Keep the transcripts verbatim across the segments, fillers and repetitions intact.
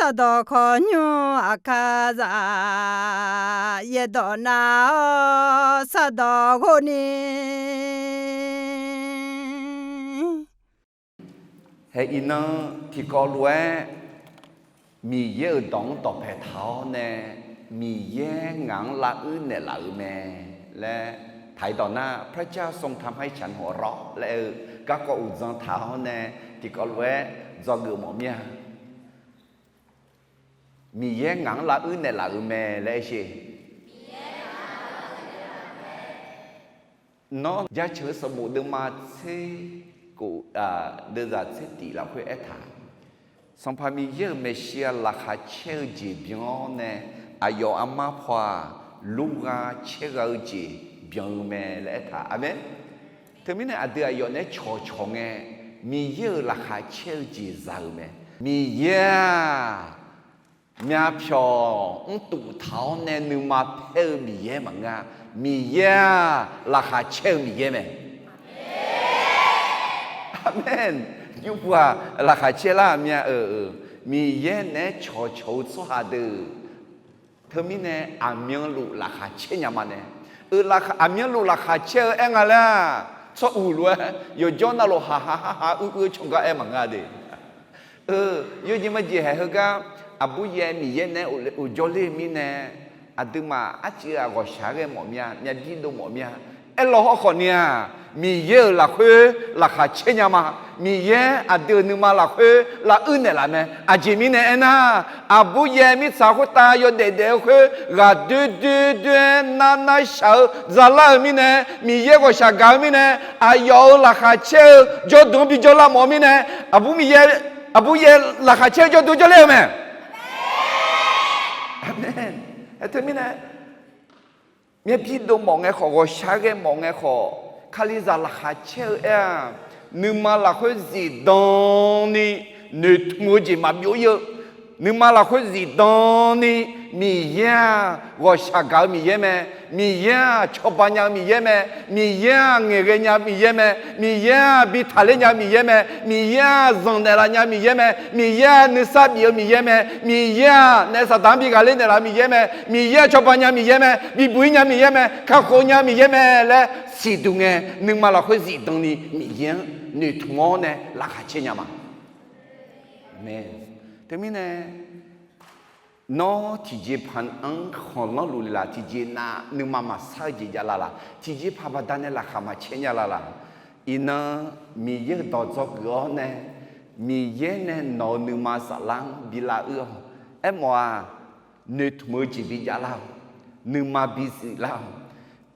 Sardawq khawqnymr aqkar zaq, yaerdawq nav-awr sardawq ghov ni. Hae iqnan tiqkawv lof-aer Miqyaer-euq dawq-anr dawqpae taq-awr nae, Miqyaer ngaq-anr lavuir naeqlaf-euq mae laer taq-iq dawq nar, พระเจ้าทรงทำให้ฉันหัวเราะ laer-eu garkawv uqdzan taq-awr nae, tiqkawv lof-aer dzawgeuf mawf mir-a. Miqyaer ngaq-anr lavuir naeqlaf-euq mae laer aer sher. Nawr, Jaceuq-eu sanqbof deuvma tser kof, deuvzaq tser tif lafkhoer aertaq, Sanqpaq Miqyaer-euq maeqshi-aq laqkhaq caer-eu jeq byan-awr nae, aqyawf armar paw-aq, lurgha caergha-eu jeq byan-eu mae laer aertaq. Aqmeq. Teumirnae aqdui aqyawf naeq-aer cawqcawq ngae, Miqyaer-euq laqkhaq caer-eu jeq za-euq mae. Miqyaer-aq, myavpyawq mrtuf taq-awr nae nuima paer-eu Miqyaer maqngeur-a. Miqyaer-aq, laqkhaq caer-eu Miqyaer mae. Aqmeq. Nymrpuq-aq, laqkhaq caer lar-euq mya-eu, Miqyaer naeq-aer cawqcawq-eu tsawrhaq deuq, teumirnae aqmyanluf laqkhaq caer nya ma nae, aqmyanluf laqkhaq caer-eu aer nga laer-aq, tsawr uq lof-aer yawqjawr navluf haqha haqha uir uir-eu cawq gar aer maqngeur de. Yawjeq majeq haeq heugar, aqbur yaer Miqyaer naeq-aer uqjawr ler-eu mirnae, aqduimaf arcuiv-aq ghawqshaq-aer ghae mawf mir-a, myavbir dov mawf mir-a. Aerlaw hawrkhawf ni-aq, Miqyaer-euq lafkhoer laqkhaq caer nya ma. Miqyaer aqdui-euq nuima lafkhoer lavuir naeqlaf mae. Aqjeq mirnae aernar, aqbur yaer mirtsaq khoertav yawdaef daef-eu khoer ghaqdoer doer doer-aer nar nar shaq-eu zalar-euq mirnae, Miqyaer ghawqshaq gaq-eu mirnae, aqyawf-euq laqkhaq caer-eu jawrduq-anr bijawr lar mawf-eu mirnae, aqbur Miqyaer, aqbur yaer laqkhaq caer-eu jawrduq jawrler-eu mae. Aqmeq. Aer teumirnae, myavbir dov mawf ngae khawf, ghawqshaq-aer ghae mawf ngae khawf, Kalizaq laqkhaq caer-eu aer-aq, nuima lafkhoer zifdan ni noeqtmq-eu jeq maqbyov ir-eu, nuima lafkhoer zifdan ni Miqyaer-aq ghawqshaq gaq-eu Miqyaer mae. Miqyaer-aq cawba nya-eu Miqyaer mae. Miqyaer-aq ngaeqghae nya-eu Miqyaer mae. Miqyaer-aq bi taqler nya-eu Miqyaer mae. Miqyaer-aq zanqnaeq laf nya-eu Miqyaer mae. Miqyaer-aq nuisar bif-eu Miqyaer mae. Miqyaer-aq naef saqdaq-anr bi ghaqler naeqlaf-eu Miqyaer mae. Miqyaer-aq cawba nya Miqyaer mae. Bibuq ir nya Miqyaer mae. Kakhof nya Miqyaer mae laer siqduq ngae, nuima lafkhoer zifdan ni Miqyaer-anr noeqtmq-awr nae laqkhaq caer nya ma. Aqmeq. Teumirnae, nawr tiqjeqpaq-anr khanqlanr luf le laf, tiqjeq nav nuima maqsar-eu jeq javlar laf, tiqjeqpaq baqdanae laqkhaq maqcaer nya lar laf. Iqnan Miqyaer-euq dawq dzawgeuf-awr nae, Miqyaer nae nawq-euq nuima saflar-anr bi lavuir-awq. Aermawf-aq, noeqtmq-eu jeq bi javlar-awq. Nuima bi ziflar-awq.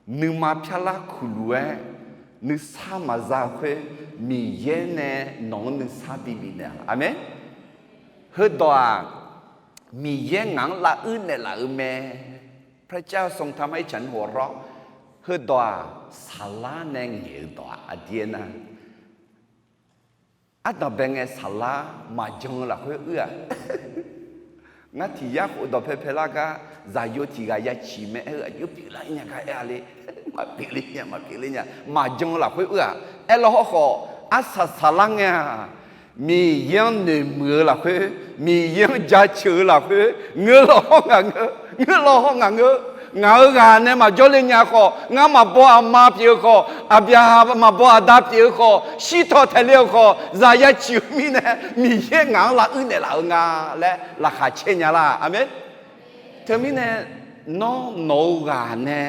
Nuima pyarlar kuqluf-aer nuisar maqza-eu khoer, Miqyaer nae nawq-anr nuisar bibif naeq-a. Aqmeq. Heudawq-aq, Miqyaer ngaq-anr lavuir naeqlaf-euq mae. พระเจ้าทรงทำให้ฉันหัวเราะ Heudawq-aq, saqlar nae ngaeq-eu dawq-aq aqdir aernar, ardanqbae ngae saqlar maqjan-eu lafkhoer uir-aq, ngar tiq yar khof dawqpae pae lar gar, zaqyo tiq ghaq ya ciq mae aer-eu aqjox pyeuflar nya gar aer-a le. Maqpyeuf le nya, maqpyeuf le nya, maqjan-eu lafkhoer uir-aq. Aerlaw hawrkhawf, arsaq saqlar ngae-aq, Miqyaer-anr noeqmuiq-eu lafkhoer, Miqyaer-anr jaceuq-eu lafkhoer, ngeur law hawr ngaq ngeur, ngeur law hawr ngaq ngeur. Ngaq-euq ghaq nae maqjawr le nya khawf, ngar maqbaw aqma pyeuf-eu khawf, aqbyaqhaq maqbaw aqda pyeuf-eu khawf, shirtawq taeq le-eu khawf, zaq ya ciq-eu mirnae, Miqyaer ngaq-anr lavuir naeqlaf-eu nga laer laqkhaq caer nya lar. Aqmeq. Teumirnae, nawr nawq-eu ghaq nae,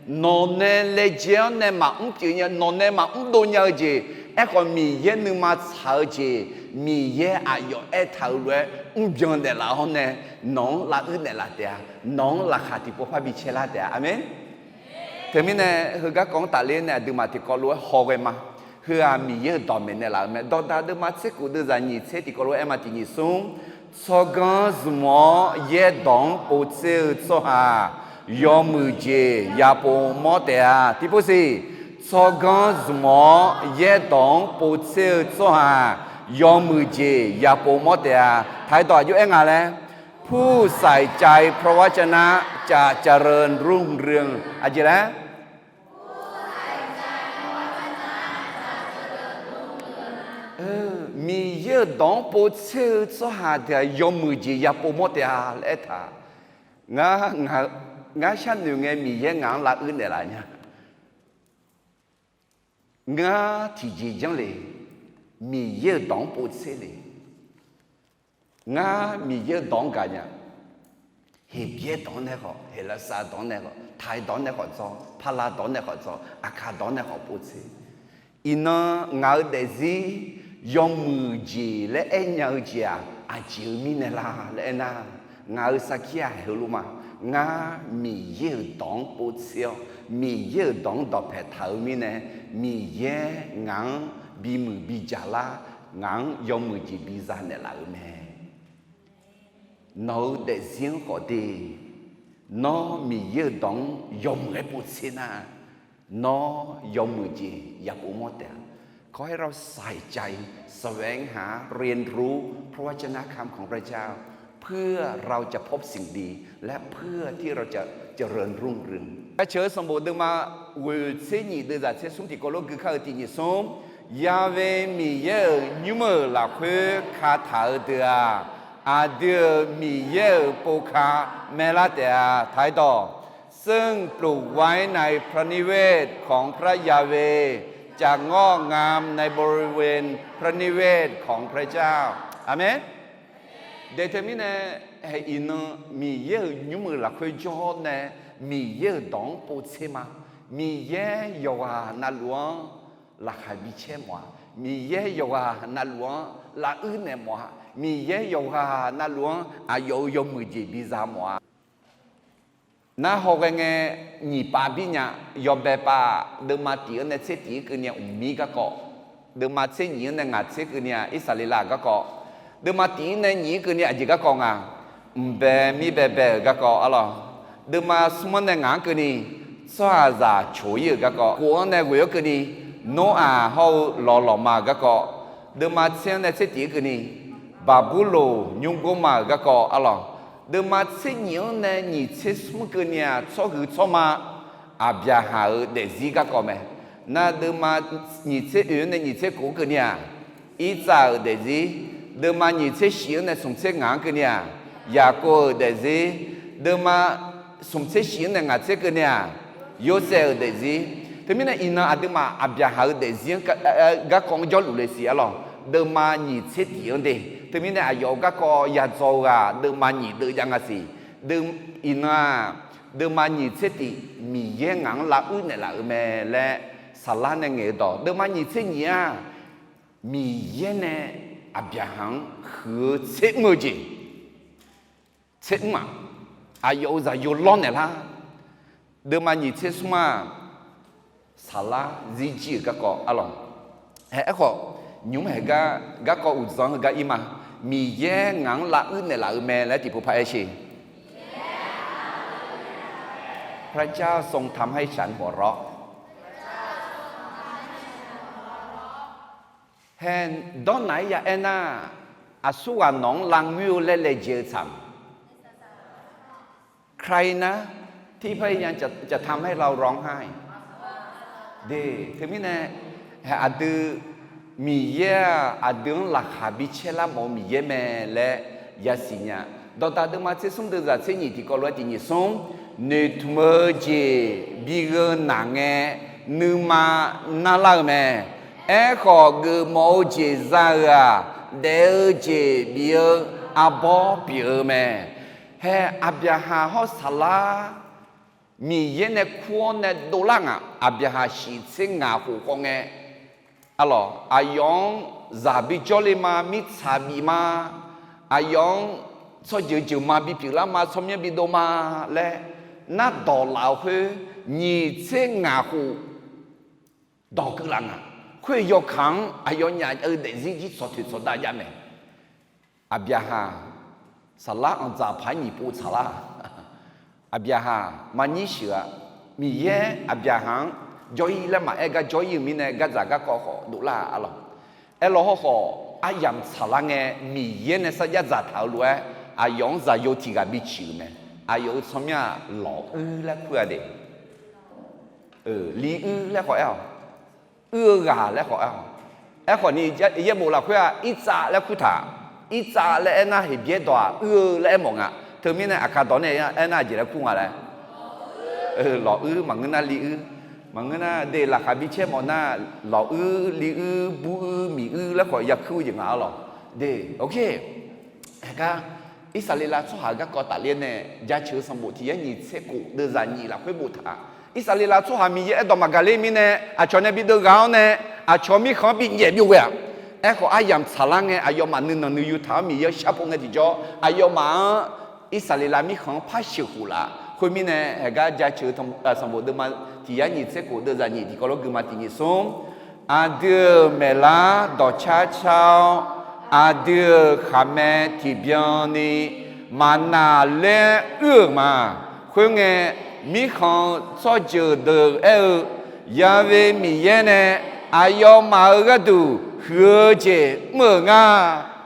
nawq nae laejae-awr nae maqmr pyeuf nya, nawq nae maqmr dov nya-eu jeq, aerkhawf Miqyaer nuima tsaq-eu jeq, Miqyaer aqyawf aertaq-euq lof-aer mrbyan naeqlaf-awr nae, nawq-anr lavuir naeqlaf taef-a. Nawq-anr laqkhaq tiqpov par bi caer lar taef-a. Aqmeq. Teumirnae, heugar kawv-anr tafler nae aqduimaf tiqkawv lof-aer hawghae ma. Heu-aq Miqyaer-euq dawqmaeq naeqlaf-euq mae. Dawqdaq deuvma tser kof deuvzaq nyiq tser tiqkawv lof-aer aer ma, tiq nyiq smr. Tsawrganr zmq-awr yaerdawq-anr povtser-eu tsawrhaq, yawmuiq jeq yapov mawr taef-a. Tiqpov siq. Tsawrganr zmq-awr yaerdawq-anr povtser-eu tsawrhaq, yawmuiq jeq yapov mawr taef-a. Taq-aer dawq aqjox aer nga laer, ผู้ใส่ใจพระวจนะจะเจริญรุ่งเรือง aqjeq laer. Miqyaer-euq dawq-anr povtser-eu tsawrhaq deuq-aq, yawmuiq jeq ya pov mawr taef-a laer aertaq. Ngar, ngar sharnoeq ngae, Miqyaer ngaq-anr lavuir naeqlaf nya. Ngar tiqjeq janr le, Miqyaer-euq dawq-anr povtser le. Ngar Miqyaer-euq dawq-anr gaqnya. Heqbyaer dawq-anr nae khawf, Heqlaqsar dawq-anr nae khawf, Taiq dawq-anr nae khawf dzawr, Paqlaq dawq-anr nae khawf dzawr, Aqkaq dawq-anr nae khawf povtser. Iqnan ngaq-euq daefzir yawmuiq jeq laer aernya-eu jeq-aq, aqjeq-eu mirnae la laer aernar, ngaq-euq sarkir-aq heulof ma. Ngar Miqyaer-euq dawq-anr povtser-awr, Miqyaer-euq dawq-anr dawqpae taq-eu mirnae, Miqyaer ngaq-anr bimuiq bijaq lar, ngaq-anr yawmuiq jeq biza naeqlaf-eu mae. Nawq-eu daefzir-anr khawf de, nawr Miqyaer-euq dawq-anr yawmuiq-aer povtser nar, nawr yawmuiq jeq ya pov mawr taef-a. ขอให้เราใส่ใจแสวงหาเรียนรู้พระวจนะคำของพระเจ้า เพื่อเราจะพบสิ่งดี และเพื่อที่เราจะเจริญรุ่งเรือง Gaceuq-eu sanqbof deuvma ghoeq tser nyif deuvzaq tser smr tiqkawv lof gui kar-eu tiq nyiq smr, Yahweh Miqyaer-euq nymr-euq lafkhoer kataq-eu deuq-aq, aqdui-euq Miqyaer-euq povka maelar taef-a. Taqdawq, ซึ่งปลูกไว้ในพระนิเวศของพระยาเวห์จะงอกงามในบริเวณพระนิเวศของพระเจ้า อาเมน Daeq teumirnae, haeq iqnan Miqyaer-euq nymr-euq lafkhoer jawr-awr nae, Miqyaer-euq dawq-anr povtser ma. Miqyaer yawqghaq navluf-anr laqkhaq bicaer mawf-a. Miqyaer yawqghaq navluf-anr lavuir naeq mawf-a. Miqyaer yawqghaq navluf-anr aqyawf-euq yawmuiq jeq biza mawf-a. Nar hawghae ngae, nyiq pav bir nya. Yawbae pav deuvma tiq-anr nae tser tiq-anr keuvni-aq, mqmir garkawv. Deuvma tser nyif-anr nae ngaq tser keuvni-aq, Irsaqleqlav-euq garkawv. Deuvma tiq-anr nae nyiq-anr keuvni aqjeq garkawv nga, mqbae mirbae bae-euq garkawv arlawq. Deuvma smr-anr nae ngaq-anr keuvni, tsawrhaqzaq coq-ir-euq garkawv. Khof-anr nae ghoeq-anr keuvni, Noraq hawr-eu lawqlawqma-euq garkawv. Deuvma tser-anr nae tser tiq-anr keuvni, Baqburloq nymrgor ma-euq garkawv arlawq. Deuvma tser nyif-anr nae nyiq tser smr keuvni-aq, tsawrhuiq tsawrma Aqbyaqhaq-euq daefzir garkawv mae. Nar deuvma nyiq tser oeq-anr nae nyiq tser kof-anr keuvni-aq, Irtsav-euq daefzir. Deuvma nyiq tser shif-anr nae smq tser ngaq-anr keuvni-aq, Yaqkov-euq daefzir. Deuvma smq tser shif-anr nae ngaq tser keuvni-aq, Yorsaev-euq daefzir. Teumirnae iqnan aqduimaf Aqbyaqhaq-euq daefzir-anr garkawv-anr jawrluf le siq arlawq. Deuvma nyiq tser tiq-anr de. Teumirnae aqyawf-euq garkawv yadzaw-eu ghaq deuvma nyiq deuv jav nga siq. Iqnan-aq, deuvma nyiq tser tiq Miqyaer ngaq-anr lavuir naeqlaf-euq mae laer saflar nae ngaeq-eu dawq. Deuvma nyiq tser nyif-aq, Miqyaer nae Aqbyaqhaq-anr huiq-eu tser mr-eu jeq, tser mr-aq, aqyawf-euq zaqyo lawrnaeq lar. Deuvma nyiq tser smr-aq, saflar zirjir-euq garkawv arlawq. Hae, aerkhawf, nymq-mr haeq gar garkawv uqdzan-anr heugar ir ma. Miqyaer ngaq-anr lavuir naeqlaf-euq mae laer tiqpov par aer sher. พระเจ้าทรงทำให้ฉันหัวเราะ Hae, dawrnaq-aer ya aer nar, aqsurghaq nawq-anr lavngoer-eu laer laejae-eu tsaq-a. ใครนะที่พยายามจะทำให้เราร้องไห้ De, teumirnae, hae, aqdui, Miqyaer-aq aqdui-anr laqkhaq bicaer lar mawf-eu Miqyaer mae laer yasiq nya. Dawqdaq deuvma tser smr deuvzaq tser nyif tiqkawv lof-aer tiq nyiq smr, noeqtmq-eu jeq bi gheu naq ngae, nuima narlar-eu mae. Aerkhawf, geufmawf-eu jeq za-euq-aq, daef-eu jeq bif-eu arbawr pyeuf-eu mae. Hae, Aqbyaqhaq hawr Saflar Miqyaer nae kur-awr nae dovlar ngaq, Aqbyaqhaq shiq tser ngaq khof khawf ngae, arlawq, aqyawf-anr zaq bijawr le ma, mirtsaq bif ma, aqyawf-anr tsawrjeuq jeuq ma bipyeuf lar ma, tsawrmyanr bidov ma laer nardawq laf-euq khoer, nyiq tser ngaq khof dawq keuv laf ngaq. Khoer yawkaq-anr aqyawfnyaf jav-eu daefzir jir tsawq toeq tsawq dav jav mae. Aqbyaqhaq, Saflar anqdzaq paq-aer nyiq pov tsaqlar-aq, Aqbyaqhaq maqnyir sheuq-a. Miqyaer Aqbyaqhaq-anr jawr-ir laer maqaer gar jawr-ir-euq mirnae, gardzaq garkawv khawf dovlar-a arlawq. Aerlawr hawrkhawf, aryamq tsaqlar ngae, Miqyaer nae sarjax dzaqtaq-eu lof-aer, aqyawf-anr zaqyo tiq ghaq biciq-euq mae. Aqyawf-euq tsawrmyanr-aq, lawquir laer kur-a de. Liquir laer khawf aer-awq. Uir-eu ghaq laer khawf aer-awq. Aerkhawf ni, yaerbof lafkhoer-aq, Irtsav laer kurtaq. Irtsav laer aernar, Heqbyaer dawq-aq, uir-eu laer aermawf nga. Teumirnae, Aqkaq dawq nae aernar, aqjeq laer kur nga laer, lawq uir maqngeur nar li uir, maqngeur nar de laqkhaq bi caer mawf nar, lawq uir, li uir, bur uir, miq uir laer khawf yakuir-eu jeq nga-a lawq. De, ok. Aergar, Irsaqleqlav tsawrhaq garkawv tafler nae, Jaceuq-eu sanqbof tiq yar nyiq tser khof deuvzaq nyiq lafkhoer boftaq-a. Irsaqleqlav tsawrhaq Miqyaer aerdawq maqgaq ler mirnae, aqcawq nae bi deuv ghaq-awr nae, aqcawq mirkhanq-anr bi nyaef byov ghae-aq. Aerkhawf, aryamq tsaqlar ngae, aqyawfmaf nuinanq nuiyu taq-awr Miqyaer-anr sharpov ngae tiqjawr, aqyawfmaf-anr Irsaqleqlav mirkhanq-anr par sheuqkhof laf. Khoermirnae, haeqgar Jaceuq-eu sanqbof deuvma tiq yar nyiq tser khof deuvzaq nyiq tiqkawv lof guima tiq nyiq smr. Aqdui-euq maeqlar dawqcar car-awr, aqdui-euq khaqmae tiqbyan ni maqnaq laer uir-euq ma. Khoerngae, mirkhanq-eu tsawrjeuq deuq aer-eu, Ya've Miqyaer nae aqyawfmaf-euq gharduq huiq-eu jeq mr-euq nga.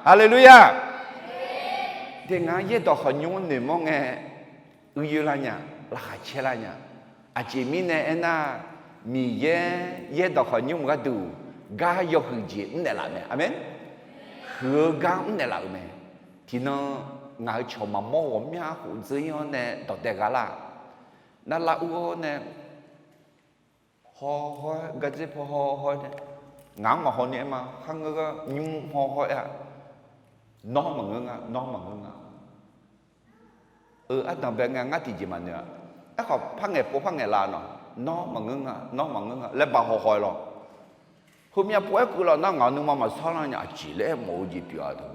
Haleluya! Deuq ngaq-anr yaerdawq khawqnymr-anr noeqmawr ngae, uir yoerlar nya, laqkhaq caerlar nya. Aqjeq mirnae aernar, Miqyaer yaerdawq khawqnymr gharduq gar yawhuiq jeq mrnaeq laf mae. Aqmeq. Huiq-eu gar mrnaeq laf-euq mae. Tiqnan ngaq-euq cawq maqmawr ghawqmya khof dzeur-ir-awr nae dawqdae gha lar. Nar lar ur-awr nae, haw haw-aer gardzer paw haw haw-aer nae, ngaq-anr maqhaw ni aer ma. Kharngeur gar nymr haw haw-aer-a. Nawr maqngeur nga, nawr maqngeur nga. Eu, ardanqbae ngae ngar tiqjeq maqnoeq-a. Aerkhawf par ngaeq pov par ngaeq laf nawq, nawr maqngeur nga, nawr maqngeur nga laer ba haw haw-aer lawr. Heumyav pov-aer keuv laf nar ngaq nuima maqsar lar nya, aqjeq laer aermawf-eu jeq pyeuf-a deuq.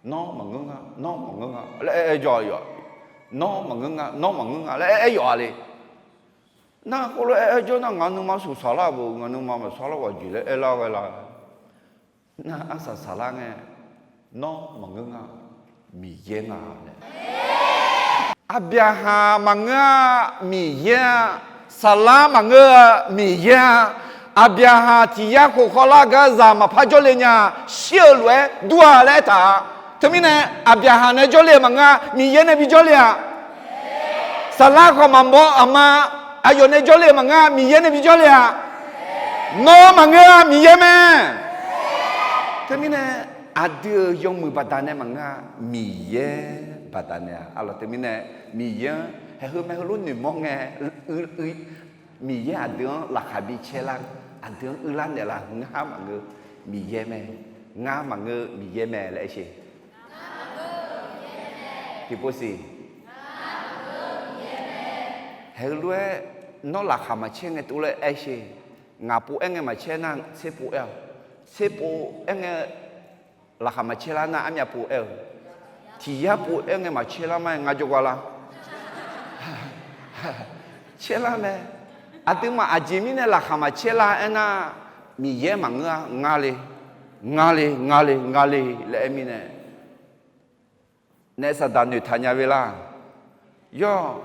Nawr maqngeur nga, nawr maqngeur nga laer aer aer jawr-a yawf. Nawr maqngeur nga, nawr maqngeur nga laer aer aer yawf-a le. Nar khoerlof aer aer jawr nar ngaq nuima suqsaq lar-a beu, ngaq nuima maqsar lar-a jeq laer aer lar ghae la. Nar arsaq saqlar ngae, nawr maqngeur nga, Miqyaer nga laer. Aqbyaqhaq maqngeur-a, Miqyaer-a. Saqlar maqngeur-a, Miqyaer-a. Aqbyaqhaq tiq yar khof khawvlar gar zaq maqpar jawrle nya, shir-euq lof-aer dur-a laer aertaq-a. Teumirnae, Aqbyaqhaq nae jawrle-euq maqngeur-a, Miqyaer nae bi jawrle-a. Saqlar khawf maqmawr aqma, aqyawf nae jawrle-euq maqngeur-a, Miqyaer nae bi jawrle-a. Nawr maqngeur-a, Miqyaer mae. Teumirnae, aqdui-euq yawmuiq baqdanae maqngeur-a, Miqyaer baqdanae-a. Arlawq teumirnae, Miqyaer-anr haeqheu mae heulof noeqmawr ngae, Miqyaer aqdui-anr laqkhaq bi caer lar, aqdui-anr uirlar naeqlaf, ngar maqngeur Miqyaer mae, ngar maqngeur Miqyaer mae laer aer sher. Tiqpov siq. Haeq heulof-aer nawr laqkhaq maqcaer ngae tov laer aer sher. Ngaq pov aer ngae maqcaer nar tser pov aer-awq. Tser pov aer ngae laqkhaq maqcaer lar nar armyav pov aer-eu. Tiq yar pov aer ngae maqcaer lar ma-aer ngar jawrgar lar. Caer lar mae. Aqduimaf aqjeq mirnae laqkhaq maqcaer lar aernar, Miqyaer maqngeur-a, ngar le, ngar le, ngar le, ngar le laer aer mirnae, naef saqdaq noeqtaq nya ve lar. Yawr,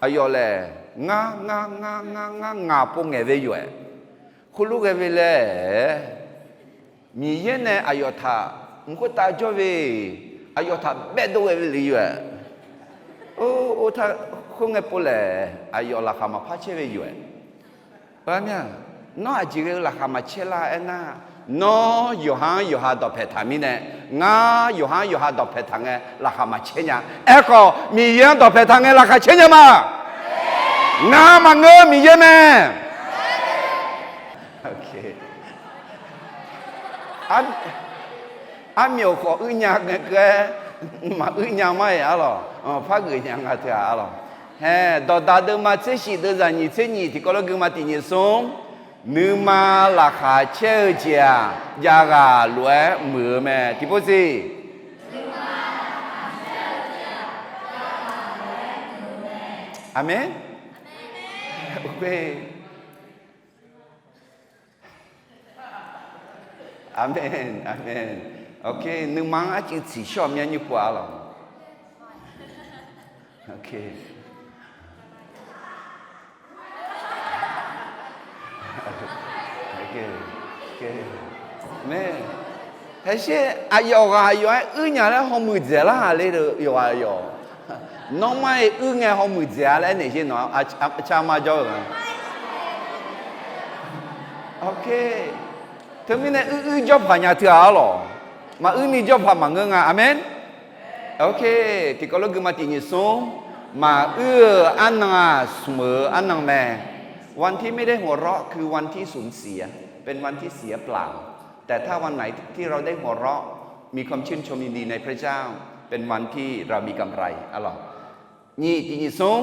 aqyawf laer, ngar, ngar, ngar, ngar, ngar, ngaq pov ngaeq ve yawf-aer, khoerlof ghae ve laer, Miqyaer nae aqyawf taq mq khoertav jawr ve, aqyawf taq baedov ghae ve le yawf-aer, or, or, khoerngae pov laer aqyawf laqkhaq maqpar caer ve yawf-aer. Nawr aqjeq ghae-eu laqkhaq maqcaer lar aernar, nawr yawqha-anr yawqha dawqpaeq taq mirnae, ngar yawqha-anr yawqha dawqpaeq taq ngae laqkhaq maqcaer nya. Aerkhawf, Miqyaer-anr dawqpaeq taq ngae laqkhaq caer nya ma. Ngar maqngeur Miqyaer mae. Armyawf khawf uir nya ngae keuv-aer, maquir nya ma-iq arlawq, par geuf nya nga teu-aq arlawq. Hae, dawqdaq deuvma tser shif deuvzaq nyiq tser nyiq tiqkawv lof guima tiq nyiq smr, nuima laqkhaq caer-eu jeq-aq, jav ghaq lof-aer muiq-eu mae. Tiqpov siq. Aqmeq. Aqmeq, aqmeq. Ok, nuima-anr arcuiv tsiqshawr-eu myanr nymr pov-a lawq. Ok. Mae, haesher aqyawf ghaq yawf-aer uir nya laer hawmuiq dzaeq lar-aq le, yawqghaq yawf. Nawr mar-iq uir ngae hawmuiq dzaeq-a laer aernaeq sher nawq-a, car mar jawr-eu nga. Ok. Teumirnae uir uir jawrpaq nya teu-aq arlawq. Maquir ni jawrpaq maqngeur nga. Aqmeq. Ok, tiqkawv lof guima tiq nyiq smr, maquir-eu arnan-aq smq-eu arnan mae. วันที่ไม่ได้หัวเราะคือวันที่สูญเสีย เป็นวันที่เสียเปล่า แต่ถ้าวันไหนที่เราได้หัวเราะ มีความชื่นชมยินดีในพระเจ้า เป็นวันที่เรามีกำไร arlawq. Nyiq tiq nyiq smr,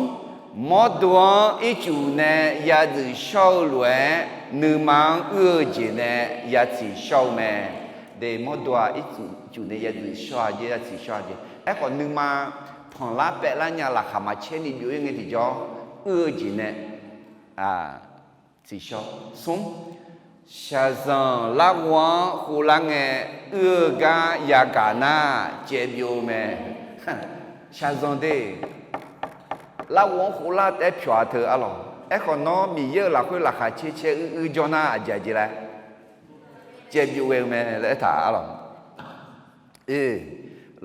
mawrdo-anr ircuf nae yadzuif shawr-eu lof-aer, nuima-anr uir-eu jeq nae yatsiq shawr-eu mae. De mawrdo-aq ircuf nae yadzuif shawr-a jeq, yatsiq shawr-a jeq. Aerkhawf nuima panqlar paevlar nya laqkhaq maqcaer ni byov-ir ngae tiqjawr, uir-eu jeq nae tsiqshawr. Smr, shaqzanq larghov-anr hovlar ngae uir-eu gar yagaq nar caev byov mae. Shaqzanq de, larghov-anr hovlar taef-aer pyawq-a teu arlawq. Aerkhawf nawr Miqyaer-euq lafkhoer laqkhaq caer caer uir uir jawr nar aqjeq aqjeq laer caev byov ghae-eu mae laer aertaq arlawq.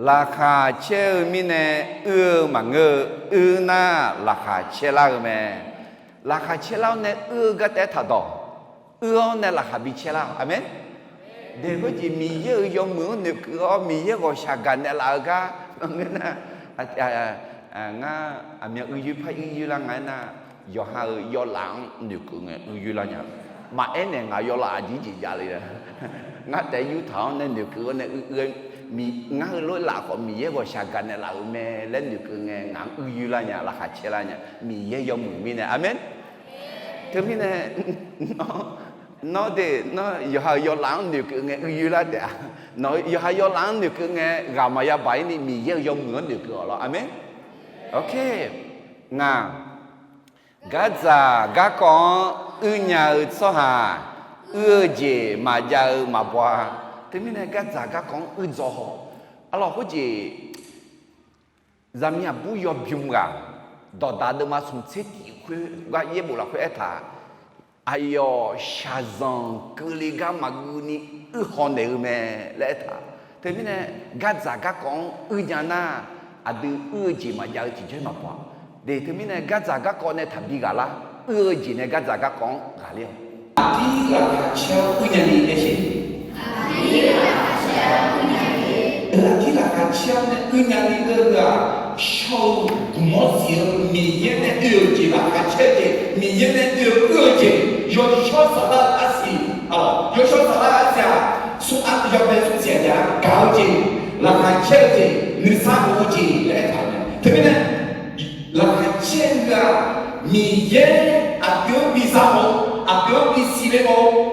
Laqkhaq caer-eu mirnae uir-eu maqngeur-eu, uir nar laqkhaq caer lar-eu mae. Laqkhaq caer lar-awr nae uir-eu gar taef-aer taqdawq. Uir-awr nae laqkhaq bi caer lar-awq. Aqmeq. Daeq khoerjeq Miqyaer-euq yawmuiq-anr noeqkeuv-awr Miqyaer ghawqshaq gaqnaeq laf-eu gar maqngeur nar, ngar aqmyan uir yoer par uir yoer lar nga aernar, yawqha-euq yawlaf-anr noeqkeuv ngae uir yoer lar nya. Maqaer naeq ngaq yawlaf aqjeq jeq jav le. Ngar taef yurtaq-awr nae noeqkeuv-awr nae uir uir-aer, ngar heulof-aer laf khawf Miqyaer ghawqshaq gaqnaeq laf-euq mae laer noeqkeuv ngae ngaq-anr uir yoer lar nya, laqkhaq caer lar nya. Miqyaer yawmuiq mirnae. Aqmeq. Teumirnae nawr de, nawr yawqha-euq yawlaf-anr noeqkeuv ngae uir yoer lar taef-a. Nawq-eu yawqha yawlaf-anr noeqkeuv ngae ghaq maqya baq-ir ni Miqyaer-euq yawmuiq-anr noeqkeuv-awq lawr. Aqmeq. Ok. Ngaq, gardzaq garkawv-anr uir nya-eu tsawrhaq, uir-eu jeq maqjav-eu maqbaw-a. Teumirnae gardzaq garkawv-anr uir dzaw haw. Arlawq khoerjeq zaqmiq aqbur yawbym ghaq, dawqdaq deuvma smq tser tiq khoer gar yaerbof lafkhoer aertaq, aqyawf shaqzanq keuvle gar maqgeuvni uir haw naeq-eu mae laer aertaq. Teumirnae gardzaq garkawv-anr uir nya nar, aqdui uir-eu jeq maqjav-eu tiqjawr maqbaw-a. De teumirnae gardzaq garkawv nae taqbi ghaq lar, uir-eu jeq nae gardzaq garkawv-anr ghaqler-awq. Aqdir laqkhaq caer-awr uir nya ni laer siq. Aqdir laqkhaq caer-awr nae uir nya ni uir-eu-aq, shawr-eu gmq-awr siq-eu Miqyaer nae oe-euq jeq laqkhaq caer-eu jeq, Miqyaer nae oe-eu uir-eu jeq, yawshawr saflar-eu arsiq, yawshawr saflar-eu arsiq-aq, smr-anr yawbae smr siq-aq jav gaq-eu jeq, laqkhaq caer-eu jeq, nuisar of-eu jeq laer aertaq-euq mae. Teumirnae laqkhaq caer-eu ghaq, Miqyaer aqdui-anr bi za mawf-eu, aqdui-anr bisiq le mawf-eu,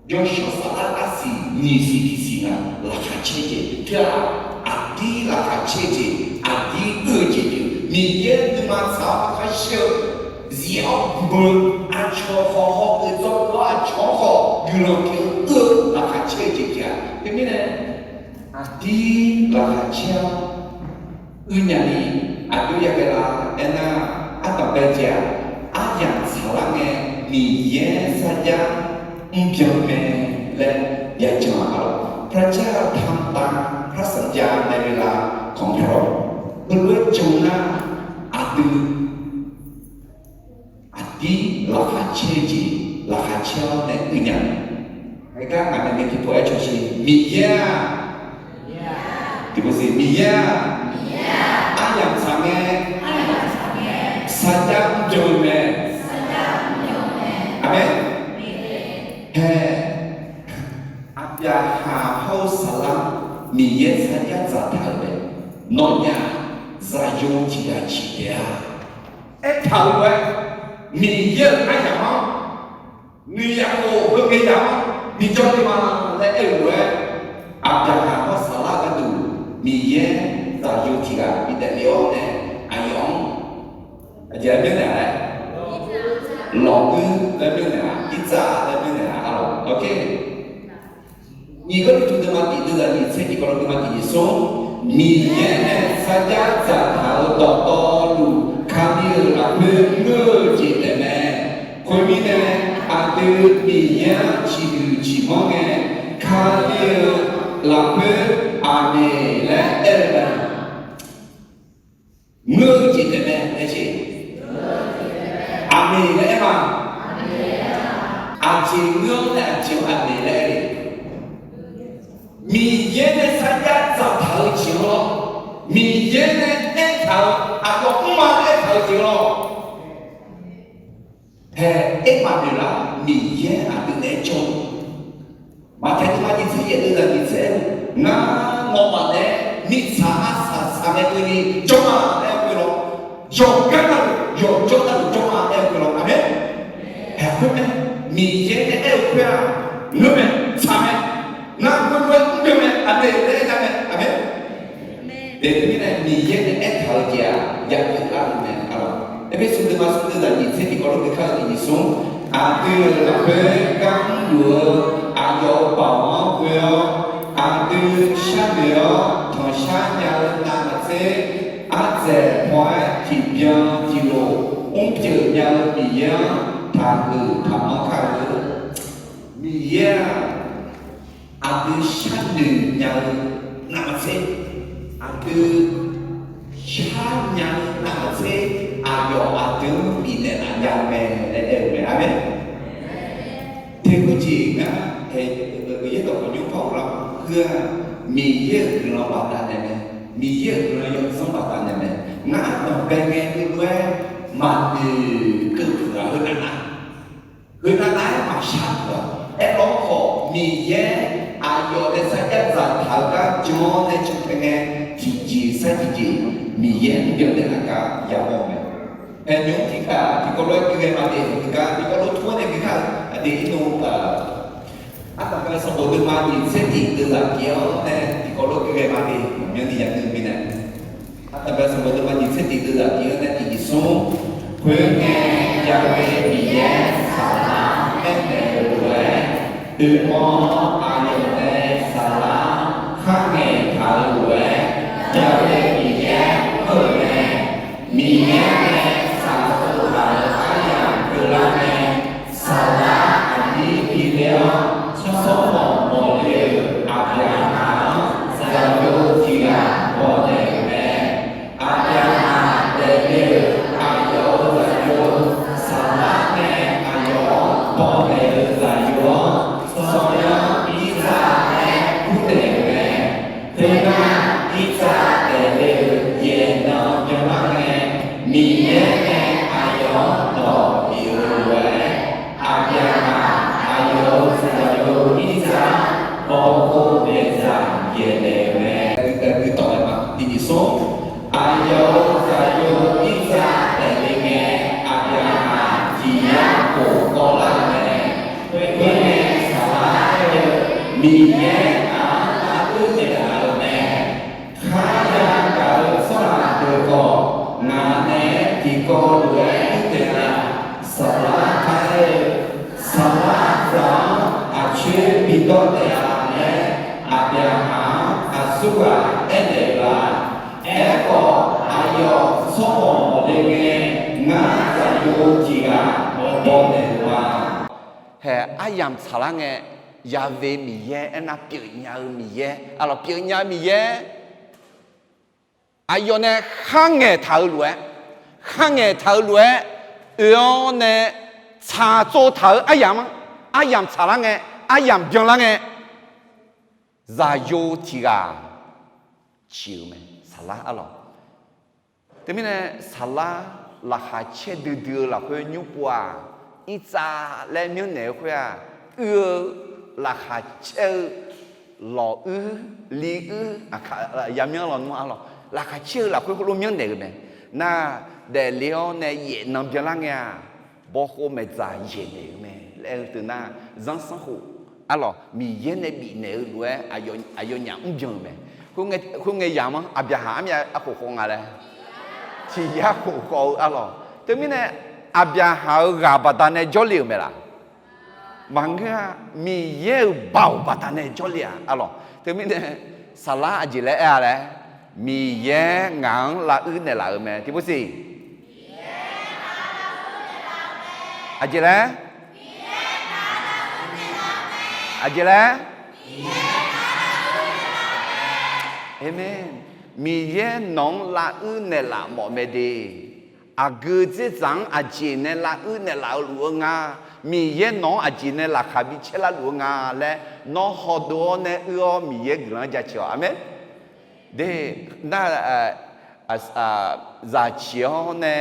yawshawr saflar arsiq nyiq siq tiq siq nga laqkhaq caer jeq teu-aq, aqdir laqkhaq caer jeq, aqdir uir-eu jeq pyeuf, Miqyaer nuima tsaq-awr maqkhar shaer-eu, zif-awr beu, aqcawq khawf haw-eu dzawr-awr aqcawq-anr khawf guiqlanq pyeuf-eu uir-eu laqkhaq caer-eu jeq pyeuf-a. Teumirnae aqdir laqkhaq caer-awr uir nya ni aqjox yaghae la aernar, ardanqbae jeq-aq, aryamq tsaqlar ngae Miqyaer sarjax mrbyan mae laer yajan-a lawq. พระเจ้าทำตามพระสัญญาในเวลาของพระองค์ heulof-aer jan nar, aqdui aqdir laqkhaq caer-eu jeq laqkhaq caer-awr nae uir nya. Heugar ngaq nae ngae tiqpov-aer cawsher, Miqyaer-aq, tiqpov siq, Miqyaer-aq, aryamq tsaq ngae sarjax mrbyan-eu mae. Aqmeq. Hae, Aqbyaqhaq hawr-eu Saqlar Miqyaer sarjax dzaqtaq-euq mae. Nawnyaf zaqyo tiq ghaq ciq taef-a. Aertaq-euq lof-aer, Miqyaer-euq aryamq-anr, noeqyaf khof heughae yamq-anr bijawr le ma laer aer-eu lof-aer, Aqbyaqhaq hawr Saqlar gharduq Miqyaer zaqyo tiq ghaq bidaef le-awr nae, aqyawf-anr aqjeq-aer byannaeq-a laer, lawq uir laer byannaeq-a, irtsav laer byannaeq-a arlawq. Ok. Nyiq Gawrliqtu deuvma tiq deuv zaqnyiq tser tiq kawv lawr deuvma tiq nyiq smr, Miqyaer nae sarjax dzaqtaq-euq dawqtawvluf, Kali-euq lafkhoer ngeur-eu jeq taef mae. Khoermirnae, aqdui Miqyaer-anr ciqhuiq ciqmanr ngae, Kali-euq lafkhoer Aqmeq laer aer-eu mae. Ngeur-eu jeq taef mae laer jeq. Aqmeq laer aer ma. Aqjeq ngeur-awr nae aqjeq-anr Aqmeq laer aer le. Miqyaer nae sarjax dzaqtaq-eu jeq-anr lawr, Miqyaer nae aertaq-eu, aqyawf mrma aertaq-eu jeq-anr lawr, hae, aermaf noeq lar. Miqyaer aqdui naeq-aer jawr-eu, Maqtaeq deuvma nyiq tser yaef deuv zaq nyiq tser aer-eu, ngar nawmaf nae mirtsaq arsaq saqngae keuvni jawrma laer aer-eu khoer lawr, yawqgar navluf yawqjawr navluf jawrma laer aer-eu khoer lawr. Aqmeq. Haeq khoer mae, Miqyaer nae aer-eu khoer-aq, ngeur mae, tsaq mae, ngar khoerlof-aer mrbyan mae, aqmeq laer aer nya mae. Aqmeq. Teqmirnae Miqyaer nae aertaq-eu jeq-aq, yaqgeuf lar-eu mae. Aqlawq, Erpersu deuvma smr deuv zaq nyiq tser tiqkawv lof geuf kar-eu tiq nyiq smr, aqdui-euq lafkhoer gar mrluf-eu aqyawf-euq baoq-anr ghoe-awr, aqdui sharnoeq-awr tanqshar nya-eu navmaqtser, ardzaeq paw-aer tiqbyan tiqlof mrpyeuf nya-eu Miqyaer-anr taqhuiq taqmanr kar-eu. Miqyaer-aq, aqdui sharnoeq nya-eu navmaqtser, aqdui sharnya-eu navmaqtser, aqyawf aqdui-anr bifnaeq laf nya-eu mae laer aer-eu mae. Aqmeq. Teqhuiq jeq ngar hae, yaerdawq khawf nymr par ghoflar-eu heu-aq, Miqyaer-euq guiqlanq baqdanae mae. Miqyaer-euq guiqlanq yawdzanr baqdanae mae. Ngar danqbae ngae heulof-aer maqnoeq keuv puq-aq, heu navnav, heu navnav-aer maqshar puq-aq. Aerlawr khawf, Miqyaer aqyawf nae sarjax dzaqtaq-eu gar jan-awr nae cantae ngae, tiqjeq sar tiqjeq Miqyaer mrbyan naeqlaf gar yamawr-eu mae. Haeq nymr tiqkaq tiqkawv lof-aer gui ghae ma de, tiqkaq tiqkawv lof tmr-awr nae gui kar-eu aqdui irnu-aq, Ardanqbae sanqbof deuvma nyiq tser tiq deuv zaq tiq-anr nae tiqkawv lof gui ghae ma de, maqmyanni yaqdui mirnae. Ardanqbae sanqbof deuvma nyiq tser tiq deuv zaq tiq-anr nae tiq nyiq smr, khoerngae, Yaghae Miqyaer saflar aernaeq-eu lof-aer, oeqmawr aqyawf nae saflar kharngaeq taq-eu lof-aer, Yaghae Miqyaer mr-euq mae. Miqyaer nae tsaqtsov taq-euq aryamq keuvlar ngae, saflar aqnyir bi ler-awr, tsawrmawq mawqle-euq Aqbyaqhaq-anr zaqyo tiq ghaq bawq naeq-euq mae. Aqbyaqhaq daefle-euq aqyawf-euq zaqyo, saflar nae aqyawf-anr bawq naeq-euq zaqyo-anr, Sawrmyanr Irtsav laer kur naeq-euq mae. Khoernar, Irtsav daefle-euq yaeqnan byanlar ngae, Miqyaer nae aqyawf-anr dawq bif-eu lof-aer, Aqbyaqhaq aqyawf-euq zaqyo Irtsav-anr bawqkhov daeqdzaq yaeq naeq-euq mae. Aqyawf-euq zaqyo Irtsav daefle ngae, Aqbyaqhaq tiq yar khof kawvlar-euq mae. Khoerngae, saflar aer-eu, Miqyaer ngaq-anr lavduir naeqlaf-euq mae. Kharya gaq-eu tsawrhaq deuq khawf, ngaq naeq-aer tiqkawv lof-aer uir taeq-a. Saflar aer-eu, saflar dzaq-anr aqcoer bidawr taef-a laer, Aqbyaqhaq-anr aqsurghaq aernaeq-euq la? Aerkhawf, aqyawf tsawrmawq mawqle ngae, ngar zaqyo tiq ghaq bawq naeq-euq ma. Hae, aryamq tsaqlar ngae, Yaghae Miqyaer aernar, pyeufnya-eu Miqyaer, aqlawq, pyeufnya-eu Miqyaer, aqyawf nae kharngaeq taq-eu lof-aer, kharngaeq taq-eu lof-aer oe-awr nae tsaqtsov taq-eu aryamq-anr, aryamq tsaqlar ngae, aryamq byanlar ngae, zaqyo tiq ghaq ciq-euq mae, saflar arlawq. Teumirnae saflar laqkhaq caer duidui-eu lafkhoer nymr pov-aq, Irtsav laer myanrnaeq-eu khoer-aq, uir-eu laqkhaq caer-eu lawq uir, li uir, aqkaq yamyanr lawnmr arlawq, laqkhaq caer-eu lafkhoer khoerlof myanrnaeq-euq mae. Nar, daefle-awr nae yaef nan byanlar ngae-aq, bawkhov maeqdzaq yaeqnaeq-euq mae laer-eu teu nar, zanrsanrkhof arlawq, Miqyaer nae bifnaeq-eu lof-aer aqyawfnyaf mrbyan-euq mae. Khoerngae yamq-anr Aqbyaqhaq armyav arkhof khawf nga laer, tiq yar khof khawf-eu arlawq. Teumirnae Aqbyaqhaq-euq ghaq baqdanae jawrle-euq mae laq? Maqngeur-a. Miqyaer-euq baoq baqdanae jawrle-aq arlawq. Teumirnae saflar aqjeq laer aer-a laer, Miqyaer ngaq-anr lavuir naeqlaf-euq mae. Tiqpov siq. Aqjeq laer? Aqjeq laer? Aqmeq. Miqyaer nawq-anr lavuir naeqlaf mawf mae de. Aqgeu dzerdzaq-anr aqjeq nae lavuir naeqlaf-eu luf-eu nga. Miqyaer nawq-anr aqjeq nae laqkhaq bi caer lar luf-eu nga laer, nawr hawdov-awr nae uir-awr Miqyaer guiqlanq-anr jaceuq-awq. Aqmeq. De, nar, zaqciq-awr nae